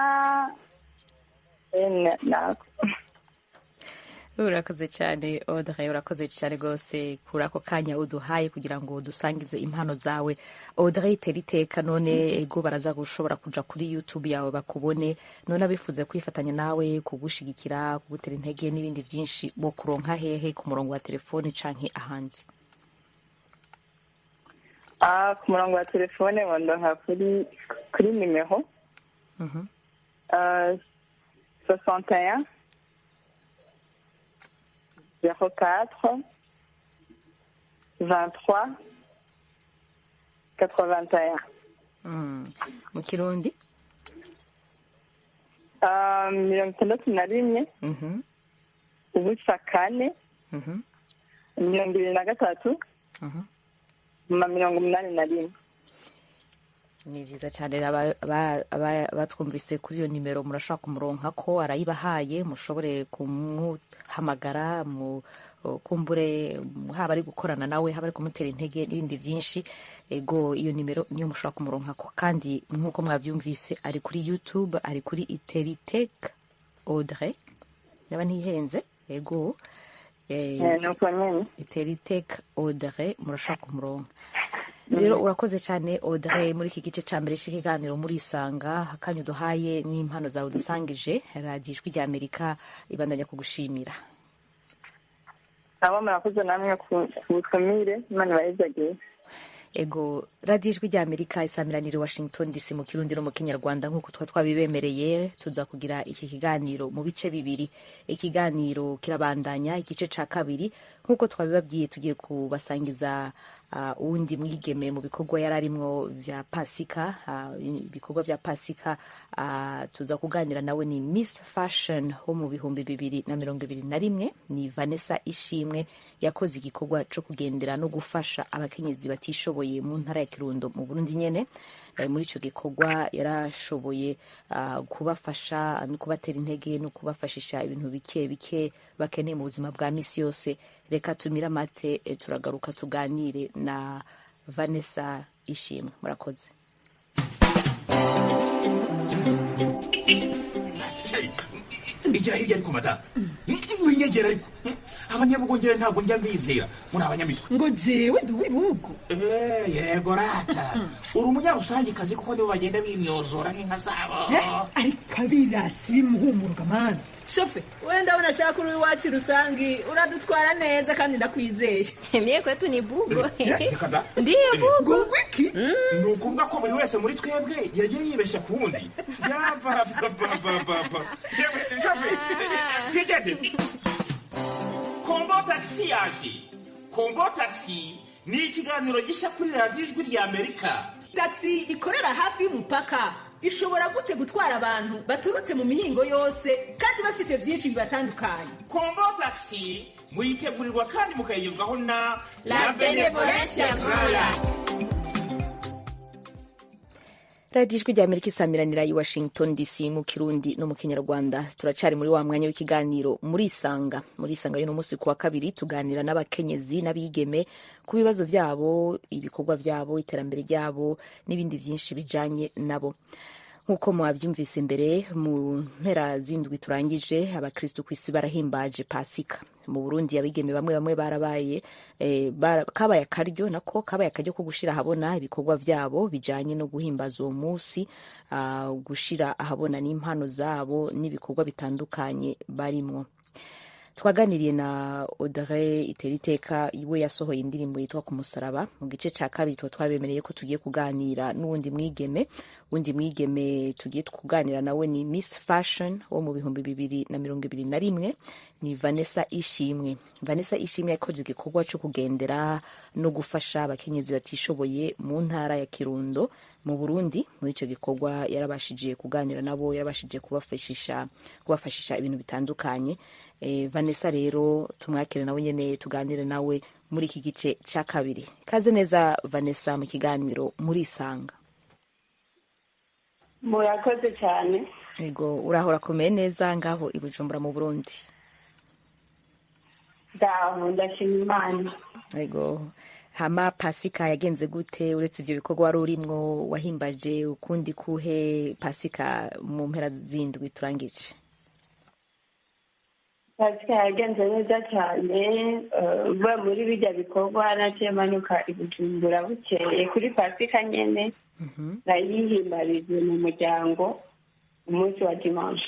S6: Nako.
S1: Urakoze cyane Audrey, urakoze cyane rwose kuri ako kanya uduhaye kugira ngo dusangize impano zawe, Audrey Teriteka. None ego, baraza gushobora kuja kuri YouTube yawe bakubone. None abifuza kwifatanya nawe, kugushigikira, kugutera intege n'ibindi byinshi, bo kuronka hehe ku murongo wa telefoni canke ahandi?
S6: Ah, ku murongo wa telefone wandonka kuri nimero 61 04 23 81.
S1: Mu Kirundi?
S6: 61 04 23 81.
S1: Ni vyiza cyane. Batwumvise kuri iyo nimero, murashobora kumuronka ko arayibahaye, mushobore kumuhamagara, kumbure haba ari gukorana nawe, haba ari kumutera intege n'ibindi byinshi. Ego, iyo nimero niyo mushobora kumuronka ko. Kandi nk'uko mwabyumvise, ari kuri YouTube, ari kuri Iteriteka Audrey, naba ntihenze. Ego, Iteriteka Audrey, murashobora kumuronka. Rero urakoze cyane Audrey, muri iki gice cya mbere cy'ikiganiro muri Isanga, akanya uduhaye n'impano zawe dusangije Radiyo Ijwi rya Amerika ibandanya kugushimira.
S6: Abo murakoze namwe ku butumire, Imana ibahezagiye.
S1: Ego, Radiyo Ijwi rya Amerika isamiranira Washington DC mu Kirundi no mu Kinyarwanda. Nk'uko tuba twabibemereye, tuza kugira iki kiganiro mu bice bibiri. Ikiganiro kirabandanya, igice ca kabiri. Nk'uko twabibabwiye, tugiye kubasangiza uwundi mwigeme mu bikorwa yari arimwo vya Pasika, ibikorwa vya Pasika. Tuza kuganira nawe, ni Miss Fashion wo mu 2021, ni Vanessa Ishimwe. Yakoze igikorwa co kugendera no gufasha abakenyezi batishoboye mu ntara ya Kirundo mu Burundi nyene. Muri ico gikorwa yarashoboye kubafasha no kubatera intege no kubafashisha ibintu bike bike bakeneye mu buzima bwa misi yose. Reka tumire amate, turagaruka tuganire na Vanessa Ishimwe. Murakoze.
S10: Igira hirya ariko madamu, winyegera ariko. Abanyabugongera ntabwo njya mbizera muri abanyamitwe.
S11: Ngo jewe ndi uw'ibihugu.
S10: Yego rata, uri umunyarusangikazi, kuko nibo bagenda bimyozora nk'inka zabo.
S11: Ariko abirasi bimuhumuruka mana.
S12: Shofe, wenda ndabona ashaka uri iwacu rusangi uradutwara neza kandi ndakwizeye.
S13: Mie kwetu ni bugo.
S10: Reka da.
S13: Ndiyo bugo.
S10: Wiki ni ukuvuga ko buri wese muri twebwe yagiye yibeshya ku wundi. Yabababababa, shofe, twigende. Kombo Tagisi yaje. Kombo Tagisi ni ikiganiro gishya kuri Radiyo Ijwi rya Amerika.
S12: Taxi ikorera hafi y'umupaka ishobora gute gutwara abantu baturutse mu mihingo yose kandi bafise byinshi bibatandukanye?
S10: Kombo Tagisi muyitegurirwa kandi mukayigezwaho na
S13: La Benevolencia Royal.
S1: Radiyo Ijwi rya Amerika isamiranira i Washington DC mu Kirundi no mu Kinyarwanda. Turacari muri wa mwanya w'ikiganiro muri Isanga. Muri Isanga y'uno munsi ku wa kabiri, tuganira n'abakenyezi n'abigeme ku bibazo vyabo, ibikorwa vyabo, iterambere ryabo n'ibindi vyinshi bijanye nabo. Nk'uko mwavyumvise mbere, mu mpera z'indwi turangije, abakristu kw'isi barahimbaje Pasika. Mu Burundi, abigeme bamwe bamwe barabaye kabaye akaryo, nako kabaye akaryo ko gushira ahabona ibikorwa vyabo bijanye no guhimbaza uwo munsi, gushira ahabona n'impano zabo n'ibikorwa bitandukanye barimwo. Twaganiriye na Audrey Iteriteka, iwe yasohoye indirimbo yitwa Ku Musaraba. Mu gice ca kabiri tuba twabemereye ko tugiye kuganira n'uwundi mwigeme. Uwundi mwigeme tugiye kuganira nawe ni Miss Fashion wo mu 2021, ni Vanessa Ishimwe. Vanessa Ishimwe yakoze igikorwa co kugendera no gufasha abakenyezi batishoboye mu ntara ya Kirundo mu Burundi. Muri ico gikorwa yarabashije kuganira nabo, yarabashije kubafashisha ibintu bitandukanye. Vanessa rero tumwakire nawe nyene, tuganire nawe muri iki gice ca kabiri. Kaze neza Vanessa mu kiganiro muri Isanga.
S14: Murakoze cyane.
S1: Ego, urahora komeye neza ngaho i Bujumbura mu Burundi?
S14: Ndaho, ndashima Imana.
S1: Ego, hama Pasika yagenze gute? Uretse ivyo bikorwa wari urimwo, wahimbaje ukundi kuhe Pasika mu mpera z'indwi turangije?
S14: Pasika yagenze neza cyane. Mvuye muri bijya bikorwa, naciye manuka i Bujumbura bukeye kuri Pasika nyene, nayihimbarije mu muryango umunsi wa dimanche.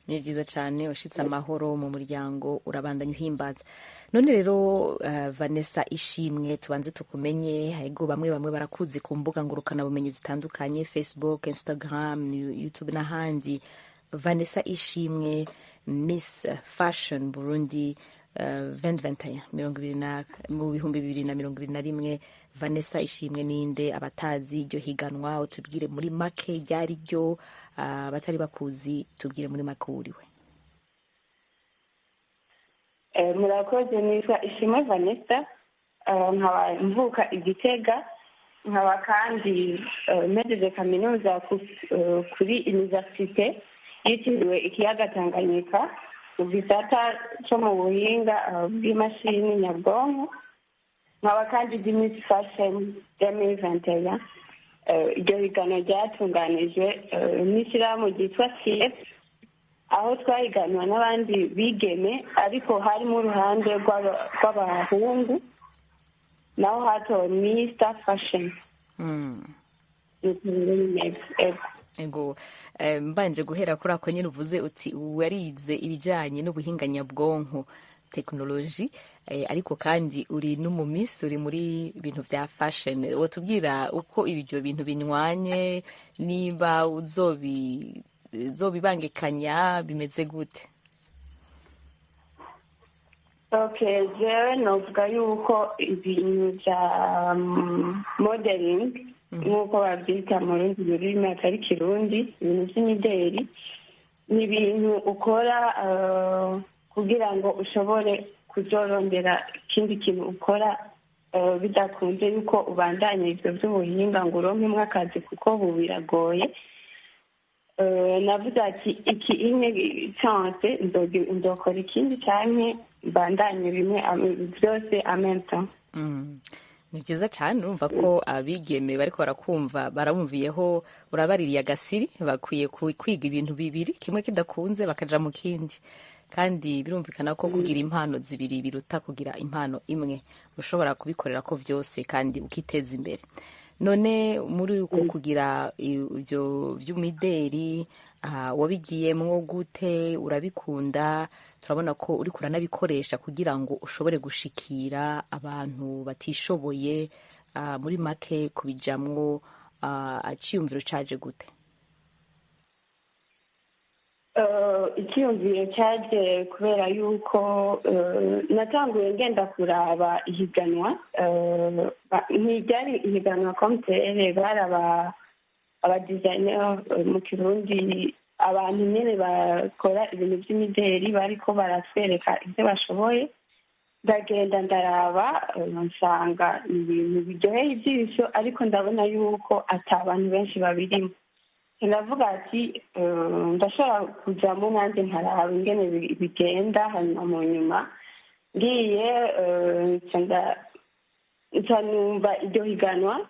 S1: Ni byiza cyane, washitse amahoro mu muryango, urabandanya uhimbaza. None rero Vanessa Ishimwe, tubanze tukumenye. Ego, bamwe bamwe barakuzi ku mbuga ngurukanabumenyi zitandukanye, Facebook, Instagram, YouTube n'ahandi. Vanessa Ishimwe, Miss Fashion Burundi 2021, mu 2021. Vanessa Ishimwe ninde? Abatazi iryo higanwa, utubwire muri make ryari ryo. Abatari bakuzi, tubwire muri make uwuriwe.
S14: Murakoze. Nitwa Ishimwe Vanessa, nkaba mvuka i Gitega, nkaba kandi mpejeje kaminuza kuri universite yitiriwe ikiyaga Tanganyika mu gisata cyo mu buhinga bw'imashini nyabwonko, nkaba kandi ndi Miss Fashion 2021. Iryo higanwa ryatunganijwe n'ishyirahamwe ryitwa CF, aho twahiganwa n'abandi bigeme, ariko harimo uruhande rw'abahungu, naho hatowe Mr Fashion. Niko rero bimeze, ego.
S1: Ego, mbanje guhera kuri ako nyine uvuze uti warize ibijyanye n'ubuhinga nyabwonko, tekinoloji, ariko kandi uri n'umumisi, uri muri bintu bya fashion. Wotubwira uko ibyo bintu binywanye, niba uzobibangikanya, bimeze gute?
S14: Okay, jewe novuga yuko ibintu bya modeling, nk'uko babyita mu rundi rurimi atari Kirundi, ibintu by'imideri, ni ibintu ukora kugira ngo ushobore kuzorondera ikindi kintu ukora bidakunze yuko ubandanya ibyo by'ubuhinga ngo uronkemwo akazi, kuko ubu biragoye. Navuze ati iki imwe chance nzokora ikindi canke mbandanye bimwe byose en même temps.
S1: Ni byiza cyane. Urumva ko abigeme bariko barakumva barabumviyeho, urabaririye agasiri, bakwiye kwiga ibintu bibiri, kimwe kidakunze bakaja mu kindi. Kandi birumvikana ko kugira impano zibiri biruta kugira impano imwe, ushobora kubikorera ko vyose kandi ukiteza imbere. None muri uko kugira ibyo by'umideri, wabigiyemwo gute? Urabikunda, turabona ko uriko uranabikoresha kugira ngo ushobore gushikira abantu batishoboye. Muri make, kubijamwo, iciyumviro caje gute?
S14: Icyiyumviro cyaje kubera yuko natanguye ngenda kuraba ihiganwa. Ntiryari ihiganwa comme tel, bari aba designer, mu Kirundi abantu nyine bakora ibintu by'imideri, bariko baratwereka ibyo bashoboye. Ndagenda ndaraba, nsanga ni ibintu biryoheye ijisho, ariko ndabona yuko ata bantu benshi babirimo. Ndavuga ati ndashobora kujamo nanjye nkaraba ingene bigenda. Hanyuma mu nyuma ngiye, nca numva iryo higanwa,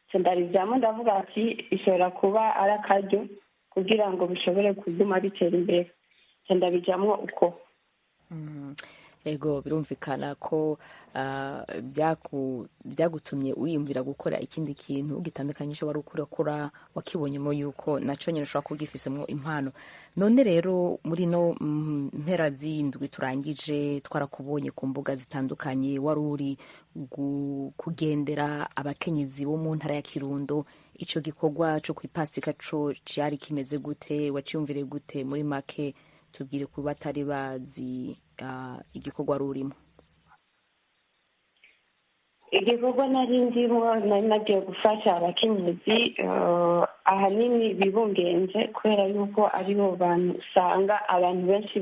S14: nca ndarijamo. Ndavuga ati ishobora kuba ari akaryo kugira ngo bishobore kuguma bitera imbere, nca ndabijamwo uko.
S1: Ego, birumvikana ko byagutumye wiyumvira gukora ikindi kintu gitandukanye icyo wari ukora, wakibonyemo yuko nacyo nyine ushobora kuba ugifisemo impano. None rero muri no mpera z'indwi turangije, twarakubonye ku mbuga zitandukanye, wari uri kugendera abakenyezi bo mu ntara ya Kirundo. Icyo gikorwa cyo ku ipasika co cyari kimeze gute? Waciyumvire gute? Muri make tubwire ku batari bazi igikorwa wari urimo.
S14: Igikorwa nari ndimo, nari nagiye gufasha abakenyezi ahanini bibungenze, kubera yuko aribo bantu usanga abantu benshi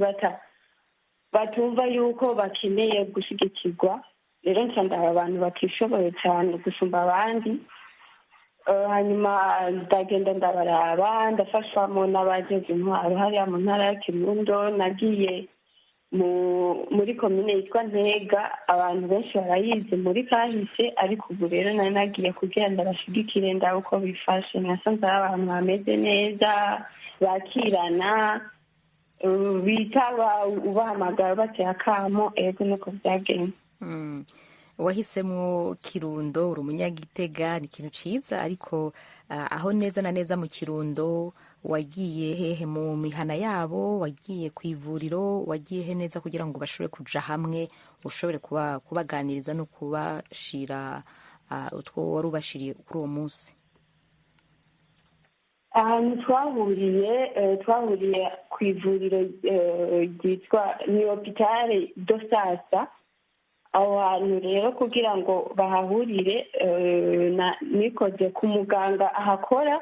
S14: batumva yuko bakeneye gushyigikirwa. Rero nsanga aba bantu batishoboye cyane gusumba abandi. Hanyuma ndagenda ndabaraba, ndafashwamo n'abajeje intwaro hariya mu ntara ya Kirundo. Nagiye muri komine yitwa Ntega, abantu benshi barayizi muri kahise, ariko ubu rero nari nagiye kugira ndabashigikire, ndabe uko bifashe. Nasanze ari abantu bameze neza, bakirana, bitaba ubahamagara, bateye akamo. Ego, nuko byagenze.
S1: Wahisemwo Kirundo, uri umunyagitega, ni ikintu ciza, ariko aho neza na neza mu Kirundo wagiye hehe? Mu mihana yabo, wagiye ku ivuriro, wagiye he neza kugira ngo bashobore kuja hamwe, ushobore kubaganiriza no kubashira utwo wari ubashiriye kuri uwo munsi?
S14: Ahantu twahuriye ku ivuriro ryitwa ni hopitale do Sasa. Aho hantu rero kugira ngo bahahurire, nikoze ku muganga ahakora.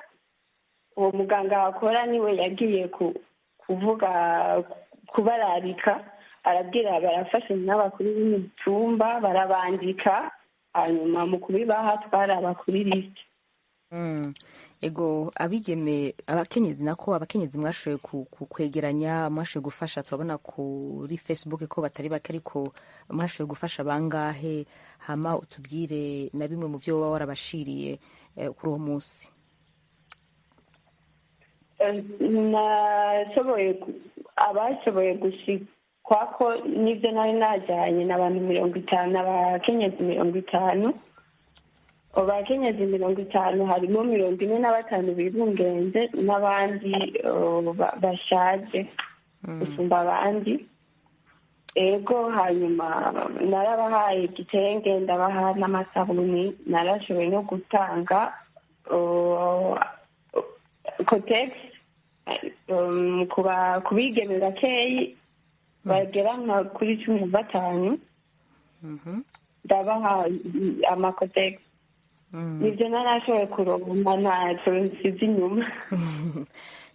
S14: Uwo muganga ahakora niwe yagiye kuvuga, kubararika, arabwira, barafashe n'abakuru b'imitumba barabandika, hanyuma mu kubibaha twaraba kuri lisite.
S1: Ego, abigeme, abakenyezi, nako abakenyezi mwashoboye kwegeranya, mwashoboye gufasha, turabona kuri Facebook ko batari bake, ariko mwashoboye gufasha bangahe? Hama utubwire na bimwe mu byo waba warabashiriye kuri uwo munsi.
S14: Nashoboye, abashoboye gushikwa ko n'ibyo nari najyanye ni abantu 50, abakenyezi 50. Abo bakenyezi 50 harimo 45 bibungenze n'abandi bashaje gusumba abandi. Ego, hanyuma narabahaye igitenge, ndabaha n'amasabuni, narashoboye no gutanga Kotex ku bigeme bakeyi bagera nka kuri 15, ndabaha amaKotex. Nibyo narashoboye kuronka, ntacyo nsize inyuma.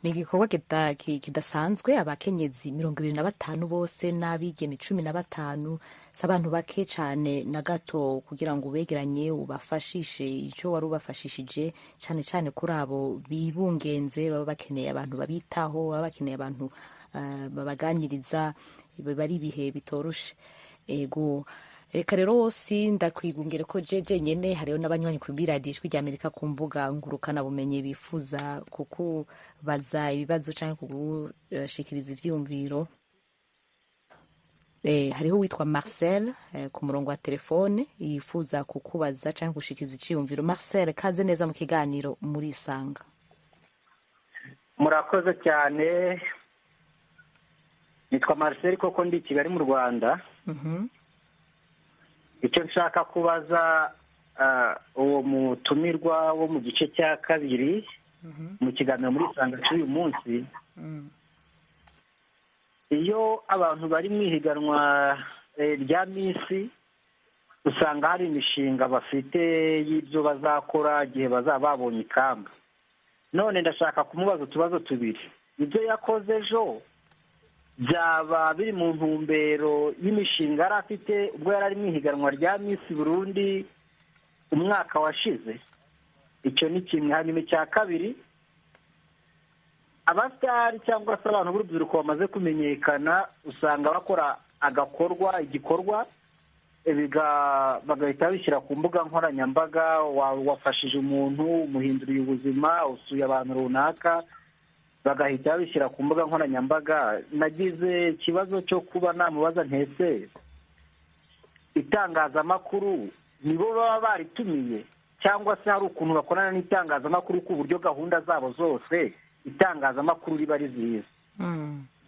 S1: Ni igikorwa kidasanzwe, abakenyezi 25 bose n'abigeme 15, si abantu bake cyane na gato, kugira ngo ubegeranye ubafashishe icyo wari ubafashishije, cyane cyane kuri abo bibungenze baba bakeneye abantu babitaho, baba bakeneye abantu babaganiriza, biba ari ibihe bitoroshe. Ego, reka rero si ndakwigungire ko jeje nyene, hariho n'abanywanyi ku biradiyo Ijwi rya Amerika ku mbuga ngurukanabumenyi bifuza kukubaza ibibazo canke kugushikiriza ivyiyumviro. Hariho uwitwa Marcel ku murongo wa telefone yifuza kukubaza canke gushikiriza iciyumviro. Marcel, kaze neza mu kiganiro muri Isanga.
S15: Murakoze cyane. Nitwa Marcel, koko ndi i Kigali mu Rwanda. Icyo nshaka kubaza uwo mutumirwa wo mu gice cya kabiri mu kiganiro muri Isanga cy'uyu munsi, iyo abantu bari mu ihiganwa rya Miss, usanga hari imishinga bafite y'ibyo bazakora igihe bazaba babonye ikamba. None ndashaka kumubaza utubazo tubiri: ibyo yakoze ejo byaba biri mu ntumbero y'imishinga yari afite ubwo yari ari mu ihiganwa rya Miss Burundi umwaka washize? Icyo ni kimwe. Hanyuma icya kabiri, abasitari cyangwa se abantu b'urubyiruko bamaze kumenyekana usanga bakora agakorwa, igikorwa, bagahita babishyira ku mbuga nkoranyambaga: wafashije umuntu, umuhinduriye ubuzima, usuye abantu runaka, bagahita babishyira ku mbuga nkoranyambaga. Nagize ikibazo cyo kuba namubaza ntese itangazamakuru nibo baba baritumiye, cyangwa se hari ukuntu bakorana n'itangazamakuru ku buryo gahunda zabo zose itangazamakuru riba rizizi?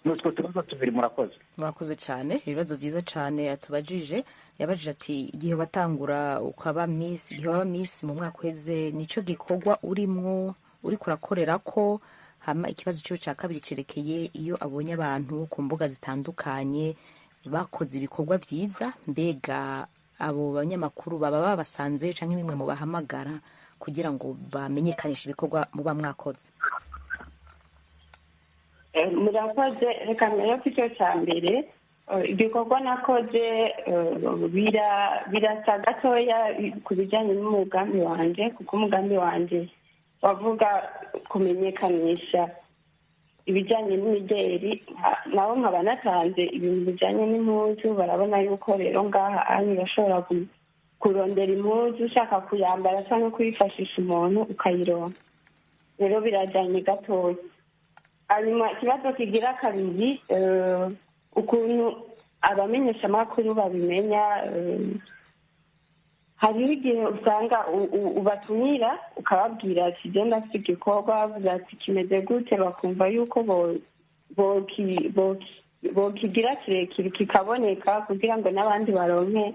S15: Ni utwo tubazo tubiri, murakoze.
S1: Murakoze cyane, ibibazo byiza cyane yatubajije. Yabajije ati igihe watangura ukaba Miss, igihe waba Miss mu mwaka uheze, nicyo gikorwa urimwo uri kurakorera ko? Hama ikibazo cyo cya kabiri cerekeye iyo abonye abantu ku mbuga zitandukanye bakoze ibikorwa byiza, mbega abo banyamakuru baba babasanze canke bimwe mu bahamagara kugira ngo bamenyekanishe ibikorwa muba mwakoze?
S14: Murakoze. Reka mbere ko icyo cya mbere, igikorwa nakoze birasa gatoya ku bijyanye n'umugambi wanjye, kuko umugambi wanjye wavuga kumenyekanisha ibijyanye n'imideri, nabo nkaba natanze ibintu bijyanye n'impuzu. Barabona yuko rero ngaha anyu urashobora kurondera impuzu ushaka kuyambara cyangwa kuyifashisha umuntu ukayironka. Rero birajyanye gatoya. Hanyuma ikibazo kigira kabiri, ukuntu abamenyeshamakuru babimenya. Hariho igihe usanga ubatumira ukababwira ati genda afite igikorwa, bavuze ati kimeze gute, bakumva yuko bokigira kirekire kikaboneka kugira ngo n'abandi baronke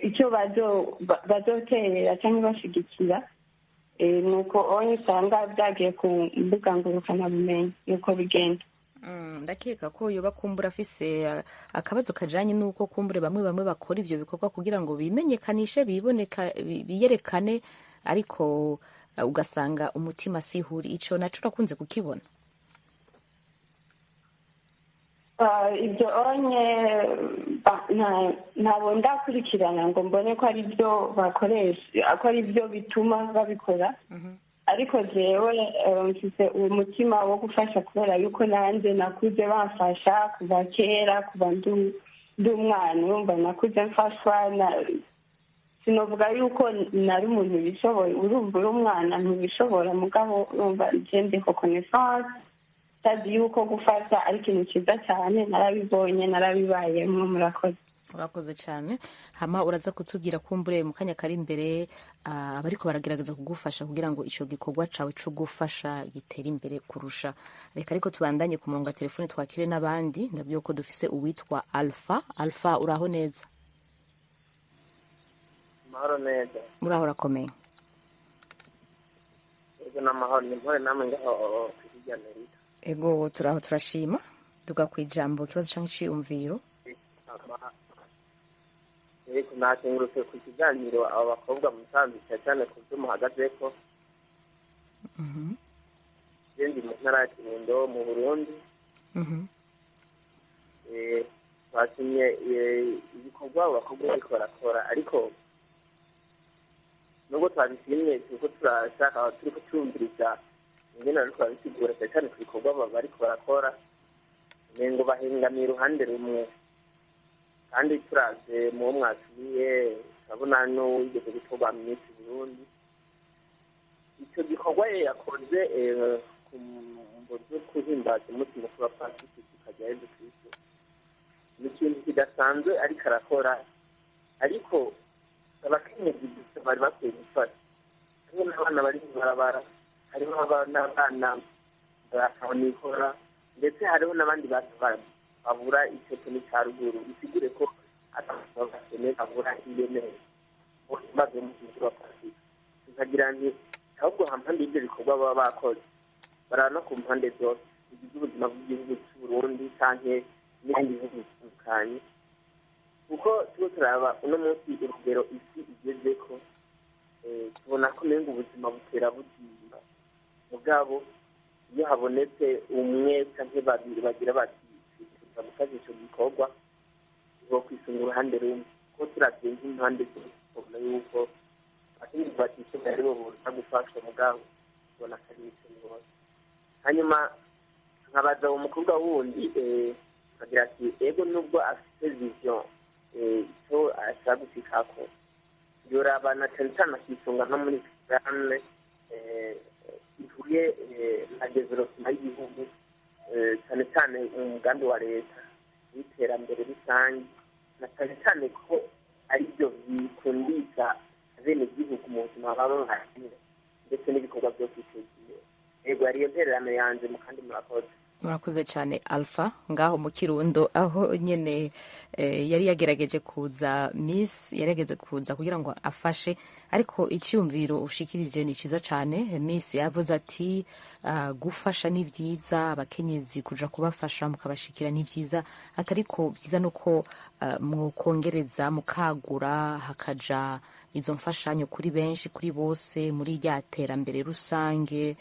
S14: icyo bazoterera cyangwa bashigikira. Nuko onye usanga byagiye ku mbuga ngurukanabumenyi, nuko bigenda.
S1: Ndakeka ko yoba kumbura afise akabazo kajanye n'uko kumbure bamwe bamwe bakora ivyo bikorwa kugira ngo bimenyekanishe, biboneka, biyerekane, ariko ugasanga umutima sihuri. Ico naco urakunze kukibona?
S14: Ibyo onye ntabwo ndakurikirana ngo mbone ko ari byo bakoresha, ko ari byo bituma babikora, ariko jewe mfise uwo mutima wo gufasha kubera yuko nanjye nakuze bamfasha kuva kera, kuva ndi umwana. Urumva nakuze mfashwa, sinovuga yuko nari umuntu bishoboye. Urumva uri umwana ntubishobora, mugabo urumva je ndi reconnaissance, ndazi yuko gufasha ari ikintu cyiza cyane, narabibonye, narabibayemo. Murakoze.
S1: Urakoze cyane. Hama uraza kutubwira kumbure mu kanya kari imbere abariko baragerageza kugufasha kugira ngo ico gikorwa cawe co gufasha gitere imbere kurusha. Reka ariko tubandanye ku murongo wa telefone, twakire n'abandi. Ndabwiye ko dufise uwitwa Alpha. Alpha, uraho neza?
S16: Mahoro neza.
S1: Muraho, urakomeye?
S16: Ego, n'amahoro, ni mpore namwe ngaho ku Amerika?
S1: Ego, turaho, turashima. Duga ku ijambo, ikibazo canke iciyumviro.
S16: Yego, nakengurutse ku kiganiro abo bakobwa mutambika cyane ku byo muhagazeko. Je ndi mu ntara ya Kirundo mu Burundi. Twashimye ibikorwa abo bakobwa bariko barakora, ariko nubwo twabishimye turiko turashaka, turiko turumviriza ingene bariko barabisigura, cyane cyane ku bikorwa bariko barakora, umengo bahengamiye uruhande rumwe. Kandi turavye muwo mwatumiye, turabona n'uwigeze gutorwa Miss Burundi, ico gikorwa yakoze ku mvo zo guhimbaza umunsi mukuru wa Pasika rya Yezu Kristo ni ikintu kidasanzwe ariko arakora, ariko abakenyezi gusa bari bakwiye gufasha, hariho n'abana bari mw'ibarabara, hariho n'abana batabonikora, ndetse hariho n'abandi bantu babura icyo kintu cya ruguru, bisigure ko bakene babura ingene baze mu mukuru wa Pasika. Nkagira nti ahubwo hampande y'ibyo bikorwa baba bakoze, baraba no ku mpande zose zigize ubuzima bw'igihugu cy'u Burundi canke n'ibindi bihugu bitandukanye, kuko turiko turaba uno munsi urugero isi igezeko, tubona ko umengo ubuzima butera buzimba, mugabo iyo habonetse umwe canke babiri bagira bati tuza gufasha ico gikorwa, bokwisunga uruhande rumwe, kuko turavye nk'impande zose tubona yuko abakenyezi batishoboye aribo boza gufashwa, mugabo tubona ko ari imico myiza. Hanyuma nkabaza uwo mukobwa wundi, akagira ati ego nubwo afite vision, icyo ashaka gushikako, yorabana cyane cyane akisunga nko muri programme ihuye na development y'igihugu, cyane cyane umugambi wa leta w'iterambere rusange, na cyane cyane ko aribyo bikundisha abenegihugu mu buzima baba babayemo ndetse n'ibikorwa byo kwiteza imbere. Yego, ariyo ntererano yanjye mu kandi murakoze.
S1: Murakoze cyane Alpha ngaho mu Kirundo, aho nyene yari yagerageje kuza, Miss yarageze kuza kugira ngo afashe, ariko icyumviro ushikirije ni cyiza cyane. Miss yavuze ati gufasha ni byiza, abakenyezi kuja kubafasha mukabashikira ni byiza, atariko byiza nuko mwokongereza mukagura, hakaja izo mfashanyo kuri benshi, kuri bose, muri rya terambere rusange,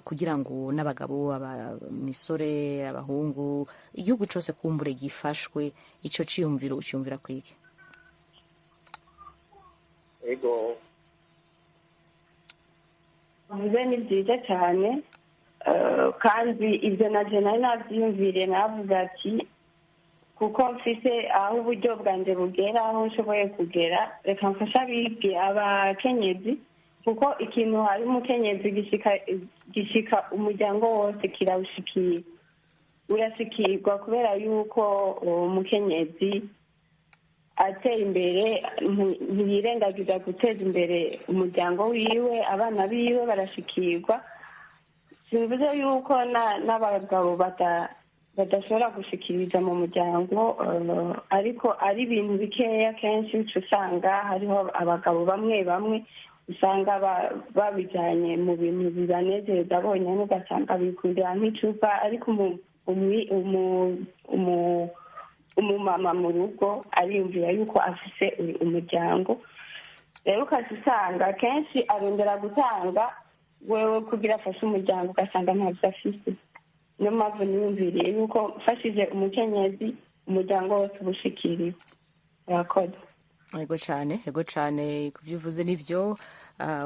S1: kugira ngo n'abagabo, abamisore, abahungu, igihugu cose kumbure gifashwe. Ico ciyumviro uciyumvira kwiki?
S16: Ego.
S14: Uvuze ni byiza cyane, kandi ibyo navyo nari navyiyumviriye, navuga ati kuko mfise aho uburyo bwanjye bugera, aho nshoboye kugera, reka mfashe abige abakenyezi, kuko ikintu hari umukenyezi gishika umuryango wose kirawushikiye, urashikirwa kubera yuko umukenyezi ateye imbere ntiyirengagiza guteza imbere umuryango wiwe, abana biwe barashikirwa. Simvuze yuko n'abagabo badashobora gushikiriza mu muryango, ariko ari ibintu bikeya. Kenshi uca usanga hariho abagabo bamwe bamwe usanga babijyanye mu bintu bibanezeza bonyine, ugasanga bikundira nk'icupa, ariko umumama mu rugo ariyumvira yuko afise umuryango. Rero ukaca usanga kenshi arondera gutanga wewe kugira afashe umuryango, ugasanga ntabyo afise. Niyo mpamvu niyumviriye yuko mfashije umukenyezi, umuryango wose uba ushikiriwe. Urakoze.
S1: Yego cyane, yego cyane, ku byo uvuze nibyo.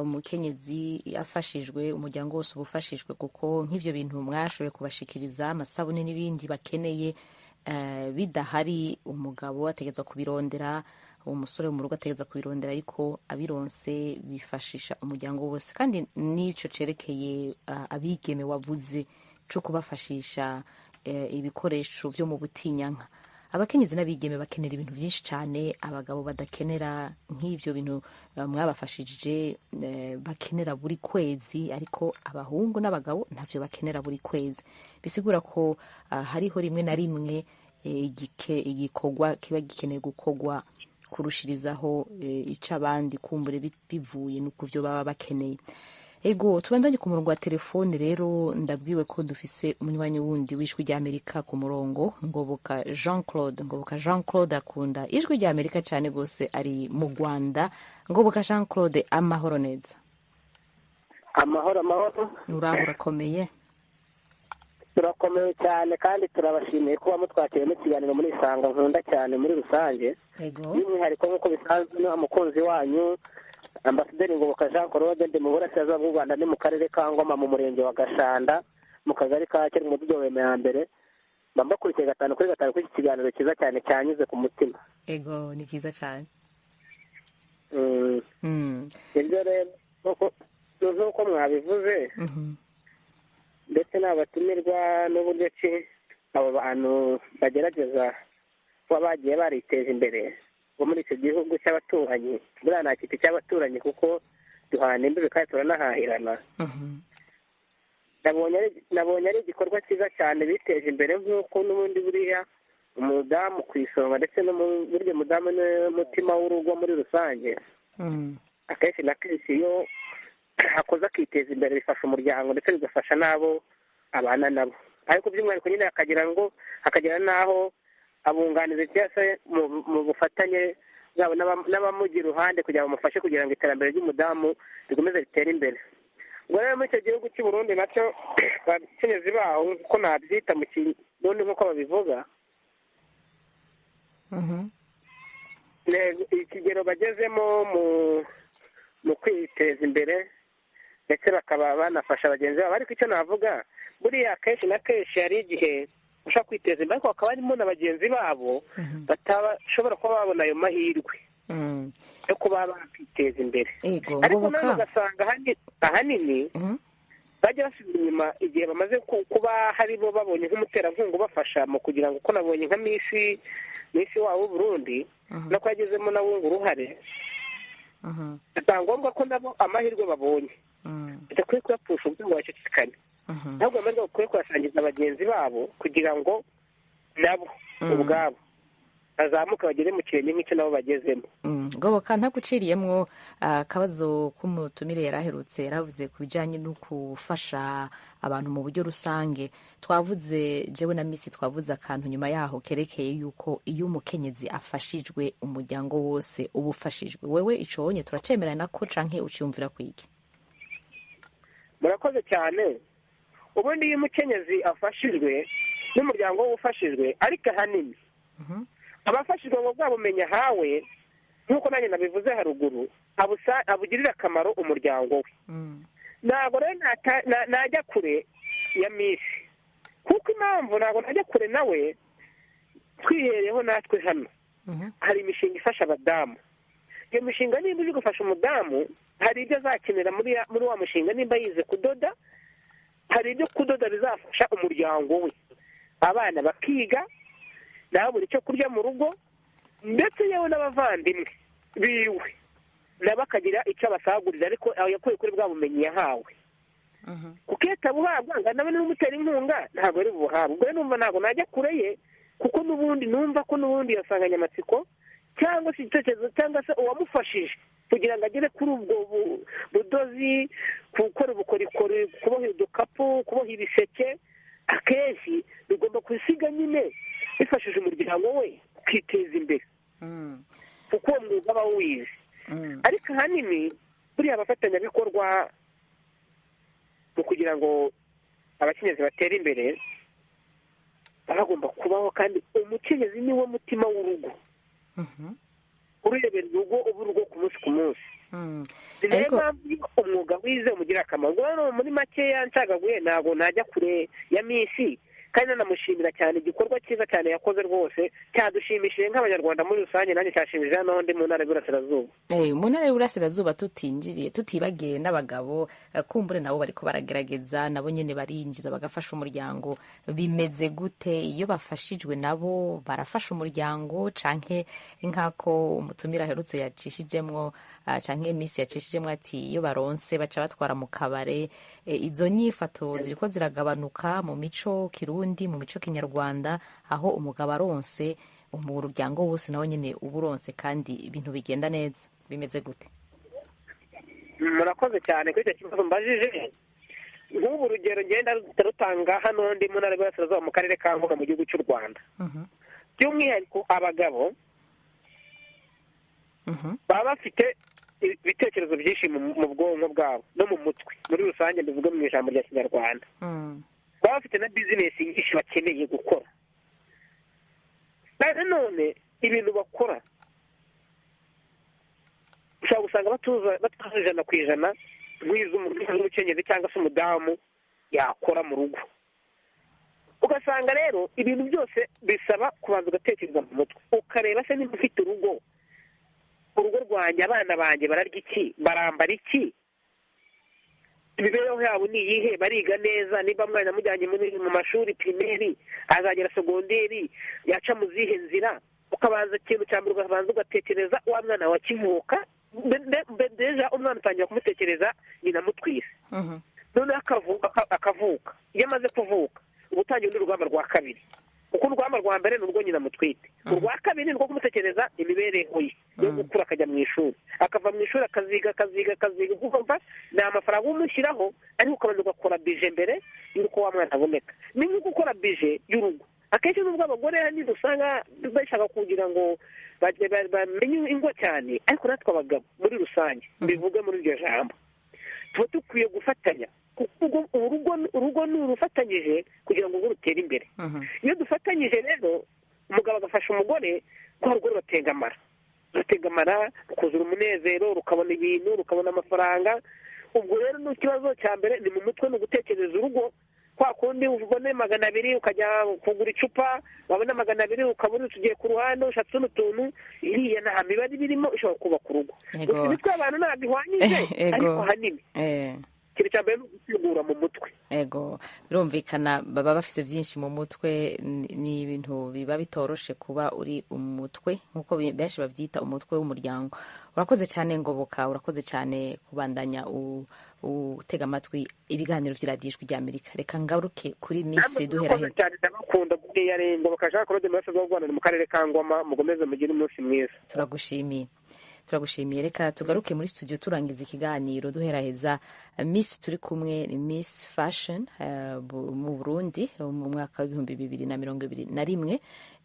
S1: Umukenyezi afashijwe, umuryango wose uba ufashijwe, kuko nk'ibyo bintu mwashoboye kubashikiriza, amasabune n'ibindi bakeneye, bidahari umugabo ategereza kubirondera, umusore wo mu rugo ategereza kubirondera, ariko abironse bifashisha umuryango wose. Kandi n'icyo cerekeye abigeme wavuze cyo kubafashisha ibikoresho byo mu butinyanka, abakenyezi n'abigeme bakenera ibintu byinshi cyane abagabo badakenera, nk'ibyo bintu mwabafashije bakenera buri kwezi, ariko abahungu n'abagabo ntavyo bakenera buri kwezi. Bisigura ko hariho rimwe na rimwe igikorwa kiba gikeneye gukorwa kurushirizaho ic'abandi, kumbure bivuye no kuvyo baba bakeneye. Ego, tubandanye ku murongo wa telefone. Rero ndabwiwe ko dufise umunywanyi wundi w'Ijwi rya Amerika ku murongo, Ngoboka Jean Claude. Ngoboka Jean Claude akunda Ijwi rya Amerika cyane gose, ari mu Rwanda. Ngoboka Jean Claude, amahoro neza?
S5: Amahoro, amahoro.
S1: Uraho, urakomeye?
S5: Turakomeye cyane, kandi turabashimiye kuba mutwakiriye mu kiganiro muri Isanga nkunda cyane muri rusange. By'umwihariko, nk'uko bisanzwe, ni umukunzi wanyu Ambasaderi Ngoboka Jean Claude. Ndi mu burasirazuba bw'u Rwanda, ni mu karere ka Ngoma, mu murenge wa Gashanda, mu kagari ka Kera, mu mudugudu wa ya mbere. Mba mbakurikiye 5 kuri 5 kuri iki kiganiro cyiza cyane cyanyuze ku mutima.
S1: Ego, ni byiza cyane.
S5: Ibyo rero, nk'uko mwabivuze, ndetse n'abatumirwa, n'uburyo ki abo bantu bagerageza kuba bagiye bariteje imbere bo muri icyo gihugu cy'abaturanyi, buriya nta kintu cy'abaturanyi kuko duhana imbibi kandi turanahahirana. Nabonye ari igikorwa cyiza cyane biteje imbere, nk'uko n'ubundi buriya umudamu ku isonga, ndetse no burya umudamu n'umutima w'urugo muri rusange. Akenshi na kenshi iyo akoze akiteza imbere, bifasha umuryango ndetse bigafasha n'abo abana nabo, ariko by'umwihariko nyine akagira ngo akagera n'aho abunganizi cyangwa se mu bufatanye bwabo n'abamugira iruhande kugira ngo bamufashe, kugira ngo iterambere ry'umudamu rikomeze ritere imbere. Ubwo rero muri icyo gihugu cy'u Burundi nacyo, abakenyezi baho, nk'uko nabyita mu Kirundi, nk'uko babivuga, ikigero bagezemo mu kwiteza imbere, ndetse bakaba banafasha bagenzi babo. Ariko icyo navuga, buriya kenshi na kenshi hari igihe ushobora kwiteza imbere, ariko hakaba harimo na bagenzi babo batashobora kuba babona ayo mahirwe yo kuba bakiteza imbere, ariko nanone ugasanga ahanini bajya basubira inyuma igihe bamaze kuba hari bo babonye nk'umuterankunga ubafasha mu kugira ngo, uko nabonye nka Miss wabo w'u Burundi, nako yagezemo nawe ngo uruhare. Biba ngombwa ko nabo amahirwe babonye badakwiye kuyapfusha uburyo ngo bacecekane, ahubwo amahirwe bakwiye kuyasangiza bagenzi babo kugira ngo nabo ubwabo bazamuke bagere mu kirenge nk'icyo nabo bagezemo.
S1: Ngoboka, ntaguciriyemwo, akabazo k'umutumire yari aherutse yaravuze ku bijyanye no gufasha abantu mu buryo rusange. Twavuze, jewe na Miss twavuze akantu nyuma yaho kerekeye yuko iyo umukenyezi afashijwe, umuryango wose uba ufashijwe. Wewe ico wonye turacemerana ko, canke ucyumvira kwiki?
S5: Murakoze cyane. Ubundi iyo umukenyezi afashijwe, n'umuryango we ufashijwe, ariko ahanini abafashijwe ngo bwa bumenyi ahawe, nk'uko nanjye nabivuze haruguru, abugirira akamaro umuryango we. Ntabwo rero najya kure ya Miss, kuko impamvu ntabwo najya kure nawe, twihereyeho natwe hano hari imishinga ifasha abadamu. Iyo mishinga nimba iri gufasha umudamu, hari ibyo azakenera muri wa mushinga. Nimba yize kudoda, hari ibyo kudoda bizafasha umuryango we, abana bakiga, nawe buri icyo kurya mu rugo. Ndetse yewe n'abavandimwe biwe nabo akagira icyo abasagurira, ariko yakuye kuri bwa bumenyi yahawe, kuko iyo atabuhabwa ngo nawe n'umutera inkunga ntabwo ari bubuhabwe. Ubwo rero numva ntabwo najya kure ye, kuko n'ubundi numva ko n'ubundi iyo nsanganyamatsiko cyangwa se igitekerezo cyangwa se uwamufashije kugira ngo agere kuri ubwo budozi, gukora ubukorikori, kuboha udukapu, kuboha ibiseke, akenshi bigomba gusiga nyine bifashije umuryango we ukiteza imbere, kuko uwo mwuga aba awize. Ariko ahanini buriya abafatanyabikorwa mu kugira ngo abakenyezi batere imbere baba bagomba kubaho, kandi umukenyezi ni wo mutima w'urugo, urebera urugo uba urugo ku munsi ku munsi. Ni nayo mpamvu iyo umwuga wize umugirira akamaro. Ubwo rero muri makeya ncagaguye, ntabwo najya kure ya Miss, kandi nanamushimira cyane igikorwa cyiza cyane yakoze rwose, cyadushimishije nk'Abanyarwanda muri rusange, nanjye cyashimishije hano ndi mu Ntara y'Iburasirazuba.
S1: Mu Ntara y'Iburasirazuba tutinjiriye, tutibagiye n'abagabo, kumbure nabo bariko baragerageza, nabo nyene barinjiza bagafasha umuryango. Bimeze gute iyo bafashijwe? Nabo barafasha umuryango, canke nk'ako umutumira aherutse yacishijemwo, canke Miss yacishijemwo ati iyo baronse baca batwara mu kabare? Izo nyifato ziriko ziragabanuka mu mico Kirundi, mu mico Kinyarwanda, aho umugabo aronse umuryango wose nawe nyene uba uronse kandi ibintu bigenda neza. Bimeze gute?
S5: Murakoze cyane kuri icyo kibazo mbajije. Nk'ubu urugero ngenda rutanga hano ndi mu Ntara y'Iburasirazuba, mu Karere ka Ngoga, mu gihugu cy'u Rwanda, by'umwihariko abagabo baba bafite ibitekerezo byinshi mu bwonko bwabo no mu mutwe muri rusange, mbivuge mu ijambo rya Kinyarwanda. Baba bafite na bizinesi nyinshi bakeneye gukora. Na none ibintu bakora ushobora gusanga batuza 100% nk'iz'umukenyezi cyangwa se umudamu yakora mu rugo. Ugasanga rero ibintu byose bisaba kubanza ugatekereza mu mutwe, ukareba se niba ufite urugo, urugo rwanjye, abana banjye bararya iki, barambara iki, imibereho yabo ni iyihe, bariga neza, niba mwana amujyanye mu mashuri primaire azagera segonderi yaca mu zihe nzira. Ukabanza ikintu cya mbere ukabanza ugatekereza wa mwana wakivuka, deja umwana utangira kumutekereza nyina amutwise, noneho akavuka. Iyo amaze kuvuka uba utangiye undi rugamba rwa kabiri, kuko urugamba rwa mbere ni urwo nyina amutwite, urwa kabiri ni urwo kumutekereza imibereho ye yo gukura, akajya mu ishuri, akava mu ishuri akaziga akaziga akaziga. Ugomba ni amafaranga umushyiraho, ariko ukabanza ugakora bije mbere y'uko wa mwana aboneka. Ni nko gukora bije y'urugo. Akenshi nubwo abagore hanini usanga bashaka kugira ngo bamenye ingo cyane, ariko natwe abagabo muri rusange, mbivuge muri iryo jambo, tuba dukwiye gufatanya, kuko urugo ni urufatanyije kugira ngo urugo rutere imbere. Iyo dufatanyije rero, umugabo agafasha umugore, rwa rugo ruratengamara, rutengamara, rukuzura umunezero, rukabona ibintu, rukabona amafaranga. Ubwo rero ni ikibazo cya mbere ni mu mutwe, ni ugutekereza urugo. Kwa kundi ubone 200 ukajya kugura icupa, wabona 200 ukabona tugiye ku ruhande ushatse n'utuntu, iriya nta mibare birimo ishobora kubaka urugo. Gusa imitwe y'abantu ntabwo ihwanyije, ariko ahanini ikintu cya mbere ni ugutegura mu mutwe.
S1: Ego, birumvikana baba bafise byinshi mu mutwe, ni ibintu biba bitoroshe kuba uri umutwe nk'uko benshi babyita umutwe w'umuryango. Urakoze cyane Ngoboka, urakoze cyane kubandanya utega amatwi ibiganiro by'Iradiyo Ijwi ry'Amerika. Reka ngaruke kuri Miss duhera
S5: Murakoze cyane, ndabakunda. Buriya Ngoboka Jean Claude, mu Burasirazuba bw'u Rwanda, mu Karere ka Ngoma. Mukomeze mugire umunsi mwiza.
S1: Turagushimiye, turagushimiye. Reka tugaruke muri studio turangiza ikiganiro duheraheza Miss turi kumwe, ni Miss Fashion mu Burundi mu mwaka wa 2021,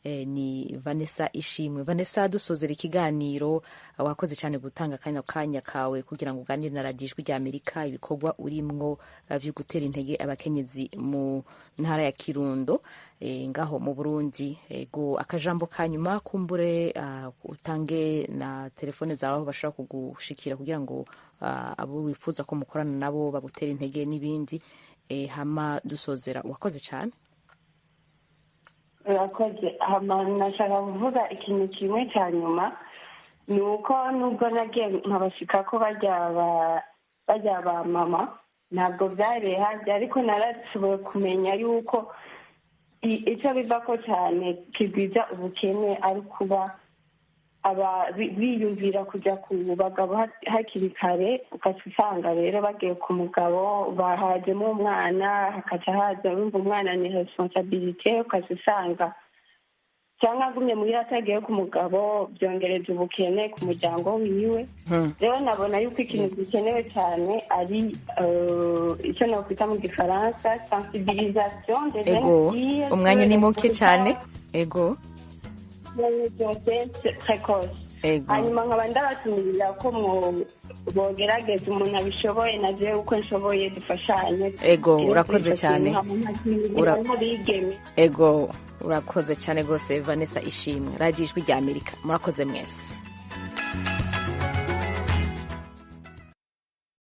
S1: ni Vanessa Ishimwe. Vanessa, dusozera ikiganiro, wakoze cyane gutanga akanya kanya kawe kugira ngo uganire na Radiyo Ijwi ry'Amerika ibikorwa urimwo vyo gutera intege abakenyezi mu ntara ya Kirundo, ngaho mu Burundi. Ego, akajambo ka nyuma kumbure, utange na telefone zawe aho bashobora kugushikira kugira ngo abo wifuza ko mukorana nabo bagutera intege n'ibindi, hama dusozera. Wakoze cyane.
S14: Urakoze. Hama nashaka kuvuga ikintu kimwe cya nyuma, ni uko nubwo nagiye nkabashika ko bajya ba mama, ntabwo byareye harya, ariko narashoboye kumenya yuko icyo biva ko cyane kigwiza ubukene ari kuba Biyumvira kujya ku bagabo hakiri kare, ugaca usanga rero bagiye ku mugabo bahajemo umwana, hakaca haza urumva umwana ni responsabilité, ugaca usanga cyangwa agumye muhira atagiye ku mugabo byongereza ubukene ku muryango wiwe. Rero nabona yuko ikintu gikenewe cyane ari icyo nakwita mu Gifaransa sensibilisation des jeunes
S1: Ego.
S14: filles
S1: Umwanya
S14: sur
S1: ni
S14: les
S1: muke cyane. Ego.
S14: grossesse précoce.
S1: Ego.
S14: Hanyuma nkaba ndabatumirira ko bogerageza umuntu abishoboye, na jewe uko nshoboye dufashanye.
S1: Ego,
S14: Tugire
S1: urakoze
S14: kuri icyo
S1: cyane.
S14: kintu, hama nk'abigeme.
S1: Ego, urakoze cyane rwose, Vanessa Ishimwe. Radiyo Ijwi rya Amerika, murakoze mwese.